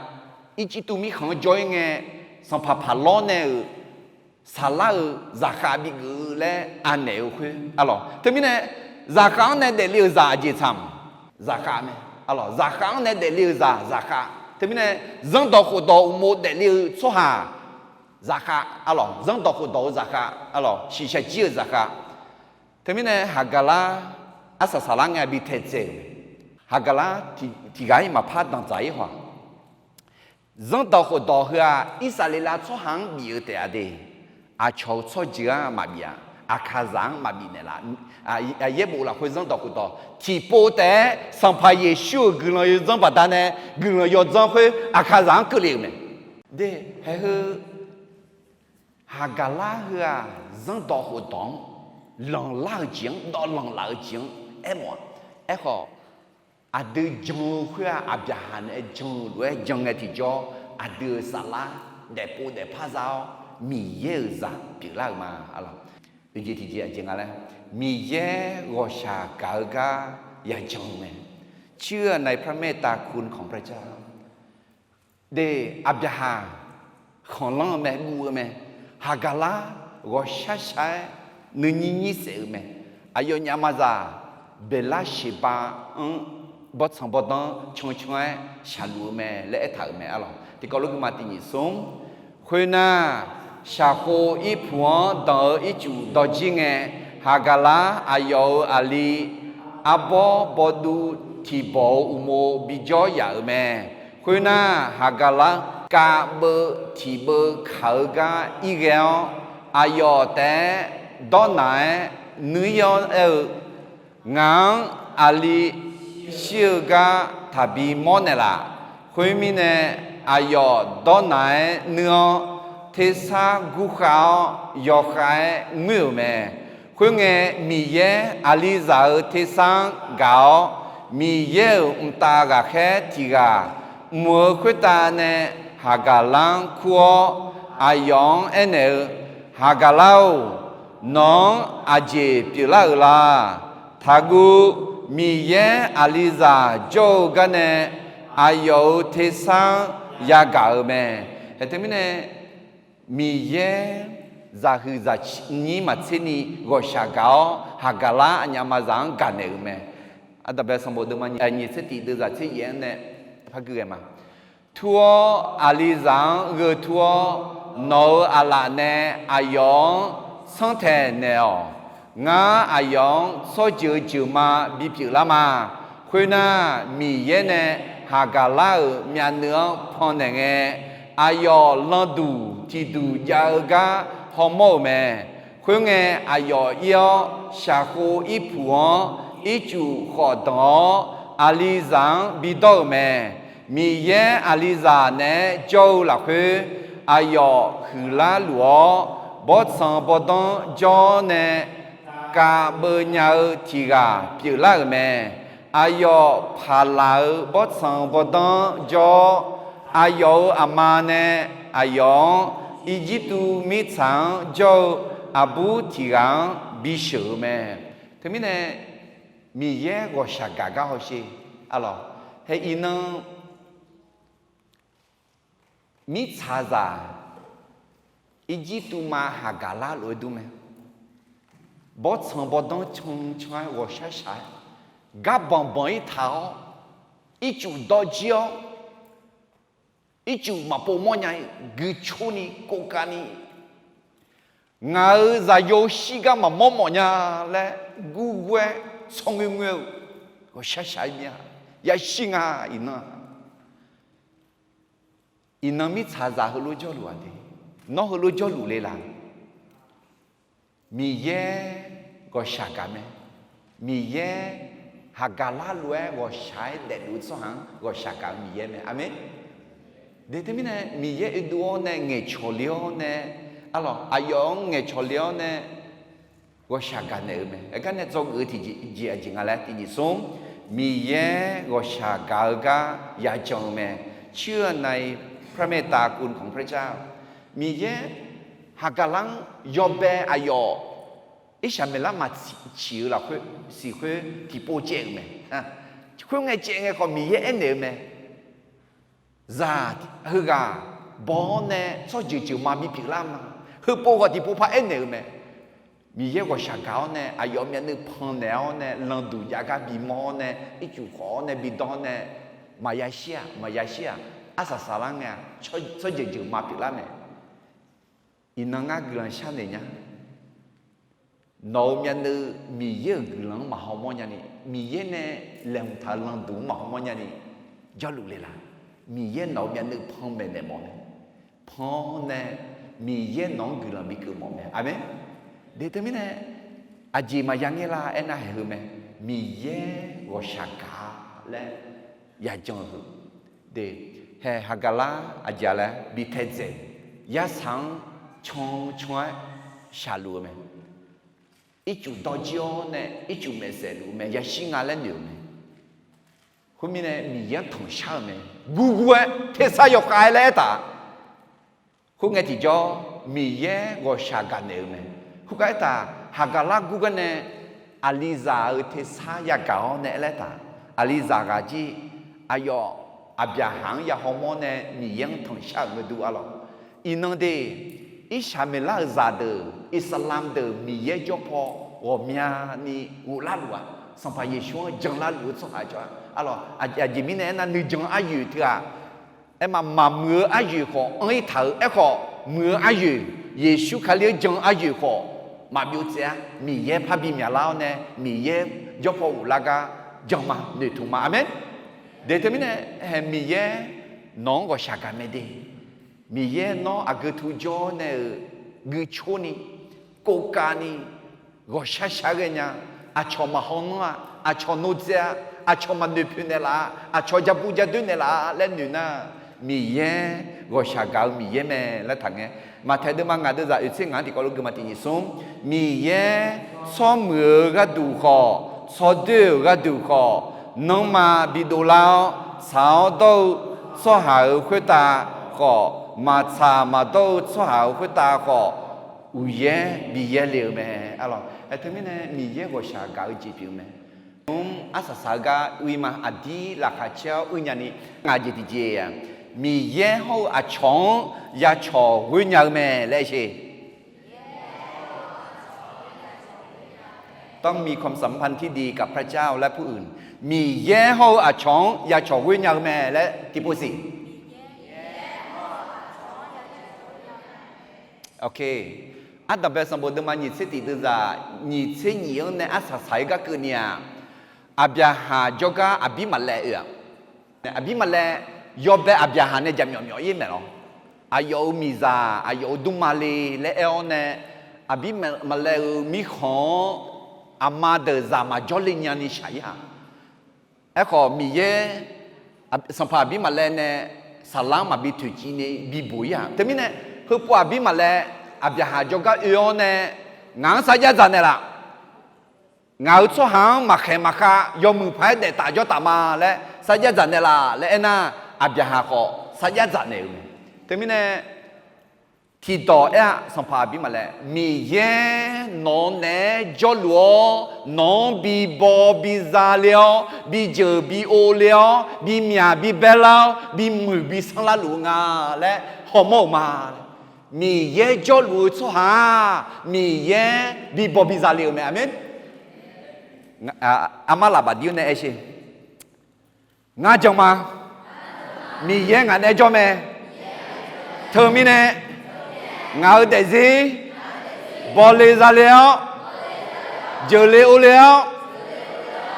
Irjirtuv mirkhanq-anr jawr-ir ngae, sanqpaq Paqlawr nae-euq Saflar-euq zaqkhav bigeuf-eu laer anaeq-eu khoer, alawq. Teumirnae, zaqkhav-anr nae daefle-euq zaq aqjeq tsaq-a, zaqkhav mae, alawq. Zaqkhav-anr nae daefle-euq zaq zaqkhav. Teumirnae, zanrdawq khofdawq uqmov daefle-eu tsawrhaq zaqkhav, alawq. Zanrdawq khofdawq-eu zaqkhav, alawq, shiqshaq jir-eu zaqkhav. Teumirnae, Haqgaqlar arsaq saqlar ngae bi taedzae-euq mae. Haqgaqlar tiq, tiqghaq-ir maqpar danqdzaq-ir haw-aq, zanrdawq khofdawq heu-aq, Irsaqleqlav tsawrhaq-anr bif-eu taef-a de. Aqcawq-eu tsawrjeuq-anr maqbif-a. Aqkaqzaq-anr maqbif naeqlaf. Yaerbof lafkhoer zanrdawq khofdawq tiqpov taef-aer Sanqpaq Yeqsur-euq guiqlanq yawdzanr baqdanae, guiqlanq yawdzanr khoer Aqkaqzaq-anr keuvle-euq mae. De, haeq heu Haqgaqlar heu-aq, zanrdawq khofdawq-anr lanqlar-eu jeq-anr, dawvlanq laf-eu jeq-anr aermawf-a. Aerkhawf, aqdui jan-eu khoer-aq, Aqbyaqhaq nae jan-eu lof-aer jan ngae tiqjawr, aqdui-euq saflar daefpov daefpar za-awr, Miqyaer-euq zaq pyeuflar-euq ma, alawq. Oeq jeq tiqjeq aqjeq nga laer, Miqyaer ghawqshaq gaq-eu gar yajan-eu mae. เชื่อในพระเมตตาคุณของพระเจ้า De, Aqbyaqhaq khanqlanr-eu mae, guv-eu mae. Haqgaqlar ghawqshar shar-aer nuinyir nyir saef-eu mae. Aqyawfnyaf maqzaq Beqlar Sheqbav-anr bawrtsanq bawrdanr cancan-aer shaqluf-eu mae laer aertaq-euq mae, alawq. Tiqkawv lof guima tiq nyiq smr. Khoernar, shaqkhov irpuq-anr danq-eu ircuf dawrjir ngae, Haqgaqlar aqyawf-euq aqli arbawr bawduv tiqbawq-euq uqmov bijawr yaf-euq mae. Khoernar, Haqgaqlar kav beuv tiq beuv kaq-eu gar irghae-awr, aqyawf taef-aer dawrnaq-aer nuir-awr aer-eu, Ngaq-anr aqli shir-eu gar taqbi mawrnaeq laf. Khoermirnae, aqyawf dawrnaq-aer nuir-awr, tersar gurkhav-awr yawkhav-aer ngoer-euq mae. Khoerngae, Miqyaer aqlizaq-euq tersar-anr gaq-awr, Miqyaer-euq mqtav ghaqkhaer tiq ghaq mq-eu khoertav nae Haqgaqlar-anr kur-awr, aqyawf-anr aernaeq-eu, Haqgaqlar-or, nawq-anr aqjeq pyeuflar-euq la? Taqguv. Miqyaer aqlizaq jawr-eu garnae aqyawf-euq tersar-anr yagaq-euq mae. Haeq teumirnae, Miqyaer zaqhuiq zaqnyir maqtser ni ghawqshaq gaq-awr, Haqgaqlar aqnyaf maqzaq-anr gaqnaeq-euq mae. Aqdaq bae sanqbof deuvma nyiq tser tiq deuvzaq tser yaef-anr nae par gui ghae ma. Tur-awr, aqlizaq-anr gheu tur-awr, nawq-euq aqlaf nae aqyawf-anr tsanrtaeq naeq-awq. Ngar aqyawf-anr tsawrjeuq-eu jeuqma bipyeuf lar ma. Khoernar, Miqyaer nae Haqgaqlar-euq myavnuiv-anr pannaeq ngae, aqyawf landuq tiqduq jav-eu gar hawmawr-euq mae. Khoerngae, aqyawf ir-awr, shaqkhov irpuq-anr ircuf khawf danq-awr, aqlizaq-anr bidawr-euq mae. Miqyaer aqlizaq naeq-aer jawr-eu lafkhoer, aqyawf huiqlar luf-awr, bawrtsanq bawrdanr jawr-awr nae kav beuv nya-eu tiq ghaq pyeuflar-euq mae. Aqyawf paqlaq-euq bawrtsanq bawrdanr jawr-awr, aqyawf-euq aqma nae aqyawf-anr Irjirtuv mirtsaq-anr jawr-eu aqbur tiq ghaq-anr bisheuq-eu mae. Teumirnae Miqyaer ghawqshaq gaq gar hawsher. Arlawq, hae iqnan mirtsaqzaq Irjirtuv ma haqgaq lar lof-aer dur mae. Bawrtsanq bawrdanr can can-aer ghawqshaq shaq-aer, gar banq banq-ir taq-awr, ircuf dawr jir-awr, ircuf maqpov mawrnya-ir guicoeni kovkavni, ngaq-euq zaqyo shirgar maqmawr mawf nya laer gurgur-aer tsawrngoer ngoer-eu ghawqshaq shaq-aer mir-a. Yashir nga iqnan-aq. Iqnan mirtsaqzaq heulof jawrluf-aq de, nawr heulof jawrluf le laq? Miqyaer ghawqshaq gaq mae. Miqyaer haqgaq lar lof-aer ghawqshaq-aer daefluf-eu tsawrhaq-anr ghawqshaq gaq-eu Miqyaer mae. Aqmeq. De teumirnae Miqyaer oedov-awr nae ngaeqcawq le-awr nae, arlawq, aqyawf-anr ngaeqcawq le-awr nae ghawqshaq gaq naeq-eu mae. Aergar nae dzawgeuf-eu tiqjeq jeq aqjeq nga laer tiqjeq smr, Miqyaer ghawqshaq gaq-eu gar yajan-eu mae. เชื่อในพระเมตตาคุณของพระเจ้า Miqyaer haqgaq lar-anr yawbae aqyawf Irsaqmeqlar maqciq-eu lafkhoer siq khoer tiqpov caev-euq mae. Khoerngae caev ngae khawf Miqyaer aernaeq-eu mae. Zaq heughaq baw-awr nae tsawrjeuq jeuq ma bipyeuf lar ma. Heupov khawf tiqpov par aernaeq-eu mae. Miqyaer ghawqshaq gaq-awr nae aqyawf myavnuiv pannaeq-awr nae lanqduq jav gar bimawr-awr nae ircuf khawf-awr nae bidawr-awr nae maqya shir-aq maqya shir-aq, arsaq saqlar ngae-aq, tsawrjeuq jeuq ma pyeuflar mae. Iqnan ngar guiqlanq sharnoeq nya. Nawq-euq myavnuiv Miqyaer-euq guiqlanq-anr maqhaw mawrnya ni, Miqyaer nae laeqhmq taq-eu lanqduq-anr maqhaw mawrnya ni jawrluf le laq? Miqyaer nawq-euq myavnuiv panmaeq naeq mawf mae. Pan-awr nae Miqyaer nawq-anr guiqlanq bikeuv mawf mae. Aqmeq. De teumirnae aqjeq maqya ngaer lar aernar haeq heu mae. Miqyaer ghawqshaq gaq laer yajan-eu heu. De, hae haqgaq lar aqjeq laer bi taedzaeq, yarsaq-anr can can-aer shaqluf-eu mae. Ircuf dawr jir-awr nae ircuf maeqsaef luf-eu mae. Yashir nga laer noeq-euq mae. Khoermirnae Miqyaer-anr tanqshar-euq mae. Gurgur-aer tersar yawkhav-aer laer aertaq. Khoerngae tiqjawr Miqyaer ghawqshaq gaq naeq-eu mae. Khoergar aertaq, haqgaq lar gurgar nae aqlizaq-euq tersar yagaq-awr nae aer laer taq. Aqlizaq ghaq jir aqyawf Aqbyaqhaq-anr ya hawmawr nae Miqyaer-anr tanqshar-euq ngeur dur arlawq. Iqnan de, Irsaqmeqlar-euq zaqdeuq, Iqsaqlamq deuq Miqyaer jawr paw ghawqmyani ghoflar luf-aq, Sanqpaq Yeqsur-anr janlar luf-eu tsawrhaq cawv-a arlawq. Aqjeq mirnae aernar nuijan aryoeq teughaq aerma maqmuiq-eu aryoeq khawf anr-ir taq-euq aerkhawf, muiq-eu aryoeq, Yeqsur Kali-anr jan-eu aryoeq khawf maqbyov tsaev-ar. Miqyaer parbi myaqlar-awr nae Miqyaer jawr paw ghoflar gar jan ma noeqtmq ma. Aqmeq. De teumirnae hae Miqyaer nawq-anr ghawqshaq gaq mae de. Miqyaer nawr aqgeu tu jawr nae-euq guicoeni, kovkavni, ghawqshar shar ghae nya, aqcawq maqhaw nanr-a, aqcawq nodzae-a, aqcawq maqnoeq poeq naeqlaf-a, aqcawq ja bu ja doer naeqlaf-a laer noeq nar, Miqyaer ghawqshaq gaq-eu Miqyaer mae laer taqngae. Maqtaeq deuvma ngaq deuvzaq oeq tser ngaq-anr tiqkawv lof gui ma tiqnyif smr. Miqyaer tsawrmuiq-eu gharduq khawf, tsawrdoer-euq gharduq khawf, nanrma bidov lar-awr tsaq-awr dawr-eu tsawrhaq-euq khoertav khawf, maqtsaq maqdawr-eu tsawrhaq-euq khoertav khawf, uqyaer bi yaerle-eu mae. Arlawq, aer teumirnae Miqyaer ghawqshaq gaq-eu jeq pyeuf-eu mae. Mr arsaq saq-eu gar uir ma, aqdir laqkhaq caer-awr uir nyani, ngaq jeq tiqjeq-aq, Miqyaer hawr-eu aqcawq-anr ya cawq ghoer nya-eu mae laer sher. ต้องมีความสัมพันธ์ที่ดีกับพระเจ้าและผู้อื่น Miqyaer hawr-eu aqcawq-anr ya cawq ghoer nya-eu mae laer tiqpov siq. Ardanqbae sanqbof deuvma nyiq tser tiq deuvzaq nyiq tser nyiq-anr nae arsaq saq-aer gar keuvni-aq, Aqbyaqhaq jawrgar Aqbirmaqlaev oe-aq, Aqbirmaqlaev yawbae Aqbyaqhaq nae jaqmyawf myawf-ir maeq lawr. Aqyawf-euq miqzaq aqyawf-euq dmrma le laer aer-awr nae, Aqbirmaqlaev-euq mirkhanq-anr aqma deuq zaq maqjawr le nyani shaq-ir-aq. Aerkhawf Miqyaer, Sanqpaq Aqbirmaqlaev nae saqlar-anr maqbi toeqciv ni bibuq-ir-aq. Teumirnae heupov Aqbirmaqlaev Aqbyaqhaq jawrgar oe-awr nae, ngaq-anr sarjax dzaq naeqlaf. Ngaq-euq tsawrhaq-anr maqkhaeq maqkhav yawmuiq paq-aer daef taf jawr taf ma laer sarjax dzaq naeqlaf laer aernar, Aqbyaqhaq khawf sarjax dzaq naeq-euq mae. Teumirnae, tiqdawq aer-aq, Sanqpaq Aqbimaqlaeq, Miqyaer nawq-eu naeq-aer jawrluf-awr, nawq-anr bi baw bi zale-awr, bi jeuq bi o le-awr, bi myaq bi baerlar-awr, bi muiq bi sanrlar luf-eu nga laer hawmawr-euq ma. Miqyaer jawrluf-eu tsawrhaq-aq, Miqyaer bi baw bi zale-euq mae. Aqmeq. Armar lafbaf dir-awr nae aer sher. Ngar jan ma. Miqyaer ngaq naeq-aer jawr mae. Teumirnae, ngaq-euq daefzir bawle zale-awr, jeuqle o le-awr,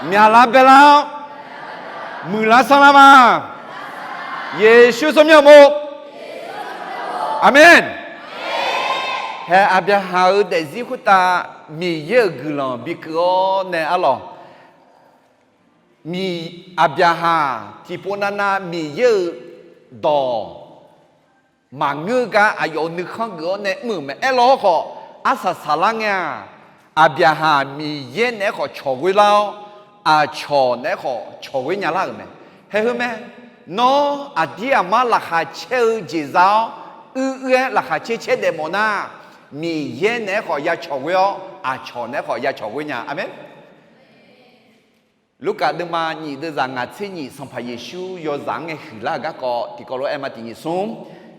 myaqlar baerlar-awr, muiqlar sanrlar ma. Yeqsur tsawrmyanr uqmov. Aqmeq. Hae, Aqbyaqhaq-euq daefzir khoertav Miqyaer-euq guiqlanq bikeuv-awr nae arlawq, Miq, Aqbyaqhaq tiqpov navnav Miqyaer-euq dawq maqngeur gar aqyawf-euq nuikhanr geuf-awr nae mr-euq mae. Aerlaw-awr khawf, arsaq saqlar ngae-aq, Aqbyaqhaq Miqyaer naeq-aer khawf cawq ghoe lar-awr, aqcawq naeq-aer khawf cawq ghoe nya lar-euq mae. Hae heu mae, nawr aqdir aqmar laqkhaq caer-eu jeq za-awr, uir uir-aer laqkhaq caer caer daef mawf nar, Miqyaer naeq-aer khawf ya cawq ghoe-awr, aqcawq naeq-aer khawf ya cawq ghoe nya. Aqmeq. Lurkaf deuvma nyif deuvzaq ngaq tser nyif, Sanqpaq Yeqsur yawzaq-anr ngae huiqlar-euq garkawv tiqkawv lof-aer aer ma. Tiq nyif smr,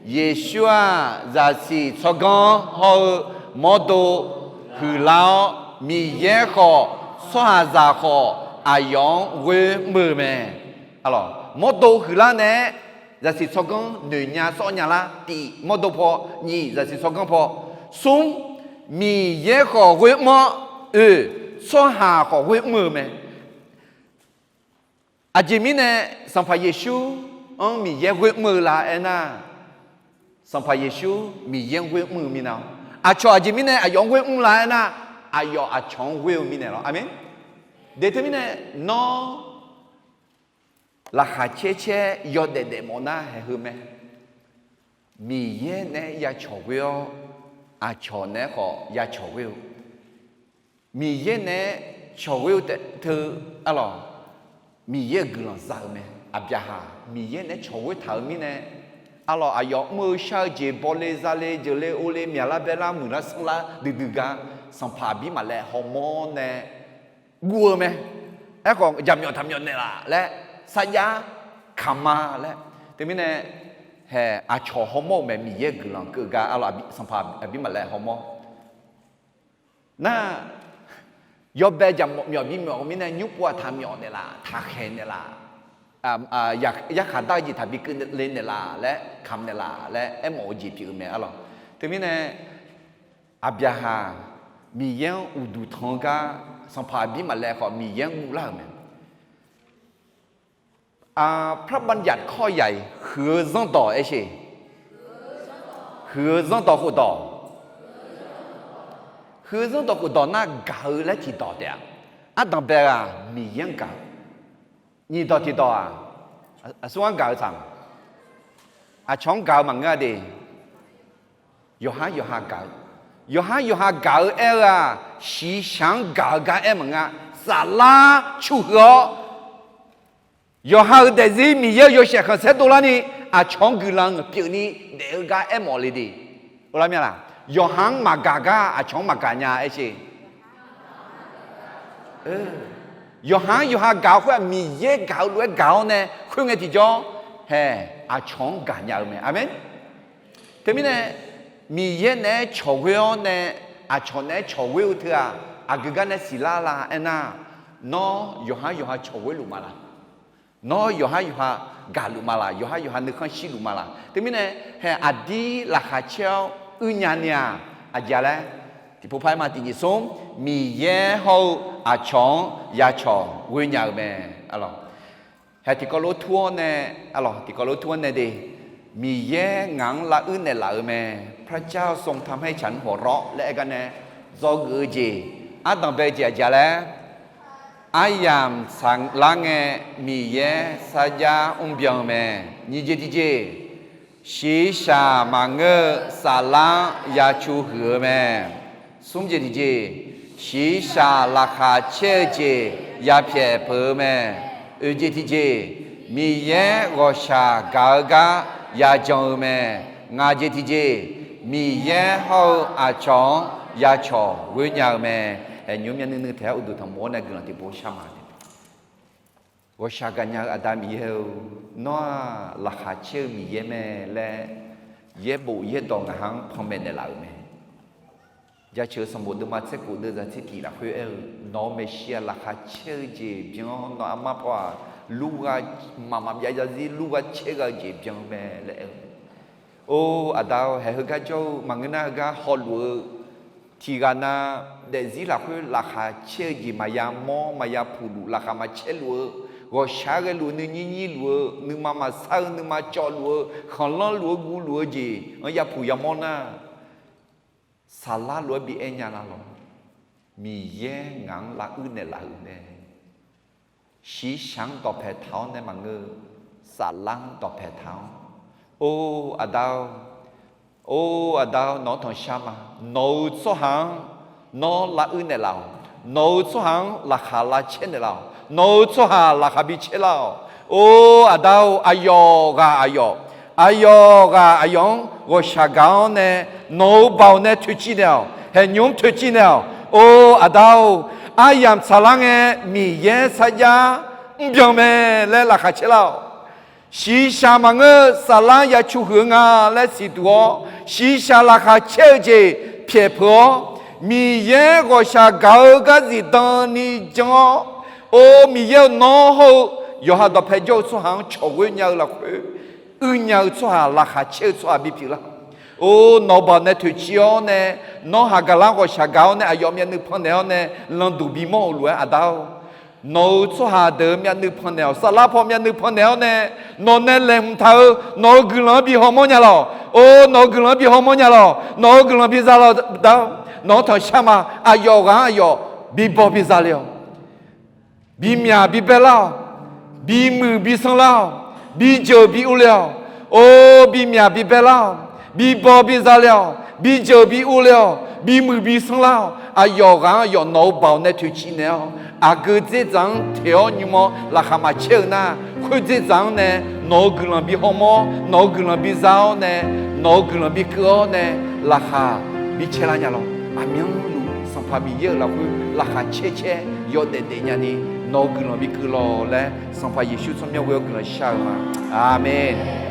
Yeqsur-aq, zaqsiq tsawrganr hawr-eu mawrdo huiqlar-awr, Miqyaer khawf tsawrhaqzaq khawf aqyawf-anr ghoer mr-eu mae. Mawrdo huiqlar nae-aer zaqsiq tsawrganr noeq nya sawr nya lar. Tiq mawrdo paw, nyif zaqsiq tsawrganr paw, smr, Miqyaer khawf ghoer mr-awr, oe, tsawrhaq khawf ghoer mr-eu mae. Aqjeq mirnae Sanqpaq Yeqsur-anr Miqyaer ghoer mr-eu la aernar, Sanqpaq Yeqsur Miqyaer-anr ghoer mr-eu minav-awr, aqcawq aqjeq mirnae aqyawf-anr ghoer mr la aernar, aqyawf aqcawq-anr ghoer-eu mirnae lawr. Aqmeq. Deq teumirnae, nawr laqkhaq caer caer yawdaef daef mawf nar hae heu mae. Miqyaer naeq-aer ya cawq ghoe-awr, aqcawq naeq-aer khawf ya cawq ghoe-eu, Miqyaer naeq-aer cawq ghoe-eu taef teu arlawq, Miqyaer-euq guiqlanq za-euq mae. Aqbyaqhaq Miqyaer naeq-aer cawq ghoe taq-euq mirnae, arlawq, aqyawf mr-eu shar-eu jeq bawle zale jeuqle o le myaqlar baerlar muiqlar sanrlar duidui gar Sanqpaq Aqbirmaqlaev hawmawr nae guv-eu mae. Aerkhawf jaqmyawf taqmyawf naeqlaf laer sarjax kamq ma laer. Teumirnae, hae, aqcawq hawmawr-euq mae. Miqyaer guiqlanq keuv gar arlawq, Sanqpaq Aqbirmaqlaev hawmawr nar, yawbae jaqmyawf bimyawf-eu mirnae, nymr pov-aq taqmyawf naeqlaf, taqkhaeq naeqlaf, yarkhaq dar-eu jeq taqbi keuvle naeqlaf laer kamq naeqlaf laer aermawf-eu jeq pyeuf-eu mae arlawq. Teumirnae, Aqbyaqhaq Miqyaer-anr uqduq tanq-eu gar Sanqpaq Aqbirmaqlaev khawf Miqyaer-anr guvlar-euq mae. พระบัญญัติข้อใหญ่ huiq-eu zanrdawq aer sher. Huiq-eu zanrdawq khofdawq. Huiq-eu zanrdawq khofdawq nar gaq-eu laer tiqdawq taef-a. Ardanqbae-aq Miqyaer-anr gaq-eu. Nyiqdawq tiqdawq-aq, aqsur-anr gaq-eu tsaq, aqcawq-anr gaq-eu maqngeur-a de. Yawqhar yawqha gaq-eu, yawqhar yawqha gaq-eu aer-eu-aq, shiqshaq-anr gaq-eu gar aer maqnga. Saflar cuhuiq-awr, yawqha-euq daefzir Miqyaer-euq yawshaef khanqsaer dovlarni, aqcawq-anr guiqlanq pyeufni daef-eu gar aermawf le de. Lar mya laq? Yawqha-anr maqgaq gar aqcawq-anr maqgaq nya aer sher. Yawqha-anr yawqha gaq-eu khoer-aq, Miqyaer gaq-eu lof-aer gaq-awr nae khoerngae tiqjawr, hae, aqcawq-anr gaqnya-eu mae. Aqmeq. Teumirnae, Miqyaer naeq-aer cawq ghoe-awr nae, aqcawq naeq-aer cawq ghoe-eu teu-aq, aqgeu gar nae siqlar la aernar, nawr yawqha yawqha cawq ghoe luf ma laq? Nawr yawqha yawqha gaqluf ma laq? Yawqha yawqha nuikhanr shirluf ma laq? Teumirnae, hae, aqdir laqkhaq caer-awr uirnya ni-aq, aqjeq-a laer, tiqpov par-aer ma. Tiqnyif smr, Miqyaer hawr-eu aqcawq-anr ya cawq ghoe nya-euq mae. Hae, tiqkawv lof tur-awr nae, arlawq, tiqkawv lof tur-awr nae de, Miqyaer ngaq-anr laruir naeqlaf-euq mae. พระเจ้าทรงทำให้ฉันหัวเราะ laer aer gar nae dzawgeuf-eu jeq, ardanqbae jeq aqjeq-a laer, aryamq tsaqlar ngae Miqyaer sarjax mrbyan-eu mae. Nyiq jeq tiqjeq, Shiqshaq maqngeur-eu saflar ya cu huiq-eu mae. Smr jeq tiqjeq, shiqshaq laqkhaq caer-eu jeq ya pyaeq peuq-eu mae. Oeq jeq tiqjeq, Miqyaer ghawqshaq gaq-eu gar ya jan-eu mae. Ngaq jeq tiqjeq, Miqyaer hawr-eu aqcawq-anr ya cawq ghoer nya-eu mae. Haeqnymr myavnuiv nuiv taeq-aer uqduq tanqmof-awr nae guiqlanq tiqpov shar ma. Ghawqshaq gaqnya-eu Aqda Miqyaer-or, nawr-aq laqkhaq caer-eu Miqyaer mae laer yaerbof yaerdawq ngaq ha-anr panmaeq naeqlaf-euq mae. Jaceuq-eu sanqbof deuvma tser khof deuv zaq tser tiq lafkhoer aer-eu, nawq-eu maeqshi-aq laqkhaq caer-eu jeq byan-awr, nawq-eu armar paw-aq lurgha mqmaq maqbyav zarzir lurgha caer gha-eu jeq byan-eu mae laer aer-eu. Or Aqda-or, haeq heugar jawr-eu maqngeur nar heugar hawluf-eu tiq ghaq na, daefzir lafkhoer laqkhaq caer-eu jeq maqya mawr maqya puq luf, laqkhaq maqcaer luf-eu, ghawqshaq-aer ghaeluf-eu nuinyir nyir luf-eu, nuima maqsar-eu nuima cawv luf-eu, khanqlanr luf-eu guv luf-eu jeq-anr ya puq ya mawr nar, saflar lof-aer bi aer nya la lawq. Miqyaer ngaq-anr lavuir naeqlaf-euq mae. Shiqshaq-anr dawqpaeq taq-awr nae maqngeur, saflar-anr dawqpaeq taq-awr. Or Aqda-or, or Aqda-or, nawq-anr tanqshar ma. Nawq-euq tsawrhaq-anr nawr lavuir naeqlaf-awq. Nawq-euq tsawrhaq-anr laqkhaq lavcaer naeqlaf-awq. Nawq-euq tsawrhaq laqkhaq bi caer lar-awq. Or Aqda-or, aqyawf ghaq aqyawf, aqyawf ghaq aqyawf-anr ghawqshaq gaq-awr nae, nawq-euq baoq nae toeqciv naeq-awq. Haeqnymr toeqciv naeq-awq. Or Aqda-or, aryamq tsaqlar ngae Miqyaer sarjax mrbyan mae laer laqkhaq caer lar-awq. Shiqshaq maqngeur-eu saflar ya cu huiq-eu nga laer siqduq-awr, shiqshaq laqkhaq caer-eu jeq pyaeq peuq-awr, Miqyaer ghawqshaq gaq-eu gar zifdan ni jan-awr, or Miqyaer-euq nawr hawr-eu yawqha dawqpae jawr-eu tsawrhaq-anr cawq ghoer nya-eu lafkhoer, uir nya-eu tsawrhaq, laqkhaq caer-eu tsawrhaq bipyeuf lar. Or nawq-eu baoq nae toeqciv-awr nae, nawr haq gaqlar ghawqshaq gaq-awr nae, aqyawf myavnuiv pannaeq-awr nae landuq bimawr-euq lof-aer Aqda-or, nawq-euq tsawrhaq deuq-eu myavnuiv pannaeq-awq. Saflar paw myavnuiv pannaeq-awr nae, nawq nae laeqhmq taq-eu nawq-euq guiqlanq-anr bi hawmawr nya lawq. Or nawq-euq guiqlanq-anr bi hawmawr nya lawq. Nawq-euq guiqlanq bi za lawq Aqda-or. Nawq-anr tanqshar ma. Aqyawf ghaq-anr aqyawf bibaw biza le-awq. Bimyaq bibae lar-awq. Bimuiq bisanr lar-awq. Bijeuq bi urle-awq. Or bimyaq bibae lar-awq. Bibaw biza le-awq. Bijeuq bi urle-awq. Bimuiq bisanr lar-awq. Aqyawf ghaq-anr aqyawf nawq-euq baoq nae toeqciv naeq-awr, aqgeu dzerdzaq-anr teq-awr nymr-awr laqkhaq maqcaer-eu nar, khoer dzerdzaq-anr nae nawq-euq guiqlanq bi hawmawr, nawq-euq guiqlanq bi za-awr nae, nawq-euq guiqlanq bi keuv-awr nae, laqkhaq bi caer lar nya lawq. Aqmyanluf Sanqpaq Miqyaer-euq lafkhoer laqkhaq caer caer yawdaef daef nyani, nawq-euq guiqlanq bi keuv lawq laer Sanqpaq Yeqsur tsawrmyanr ghoe-awr guiqlanq shar-eu ma. Aqmeq.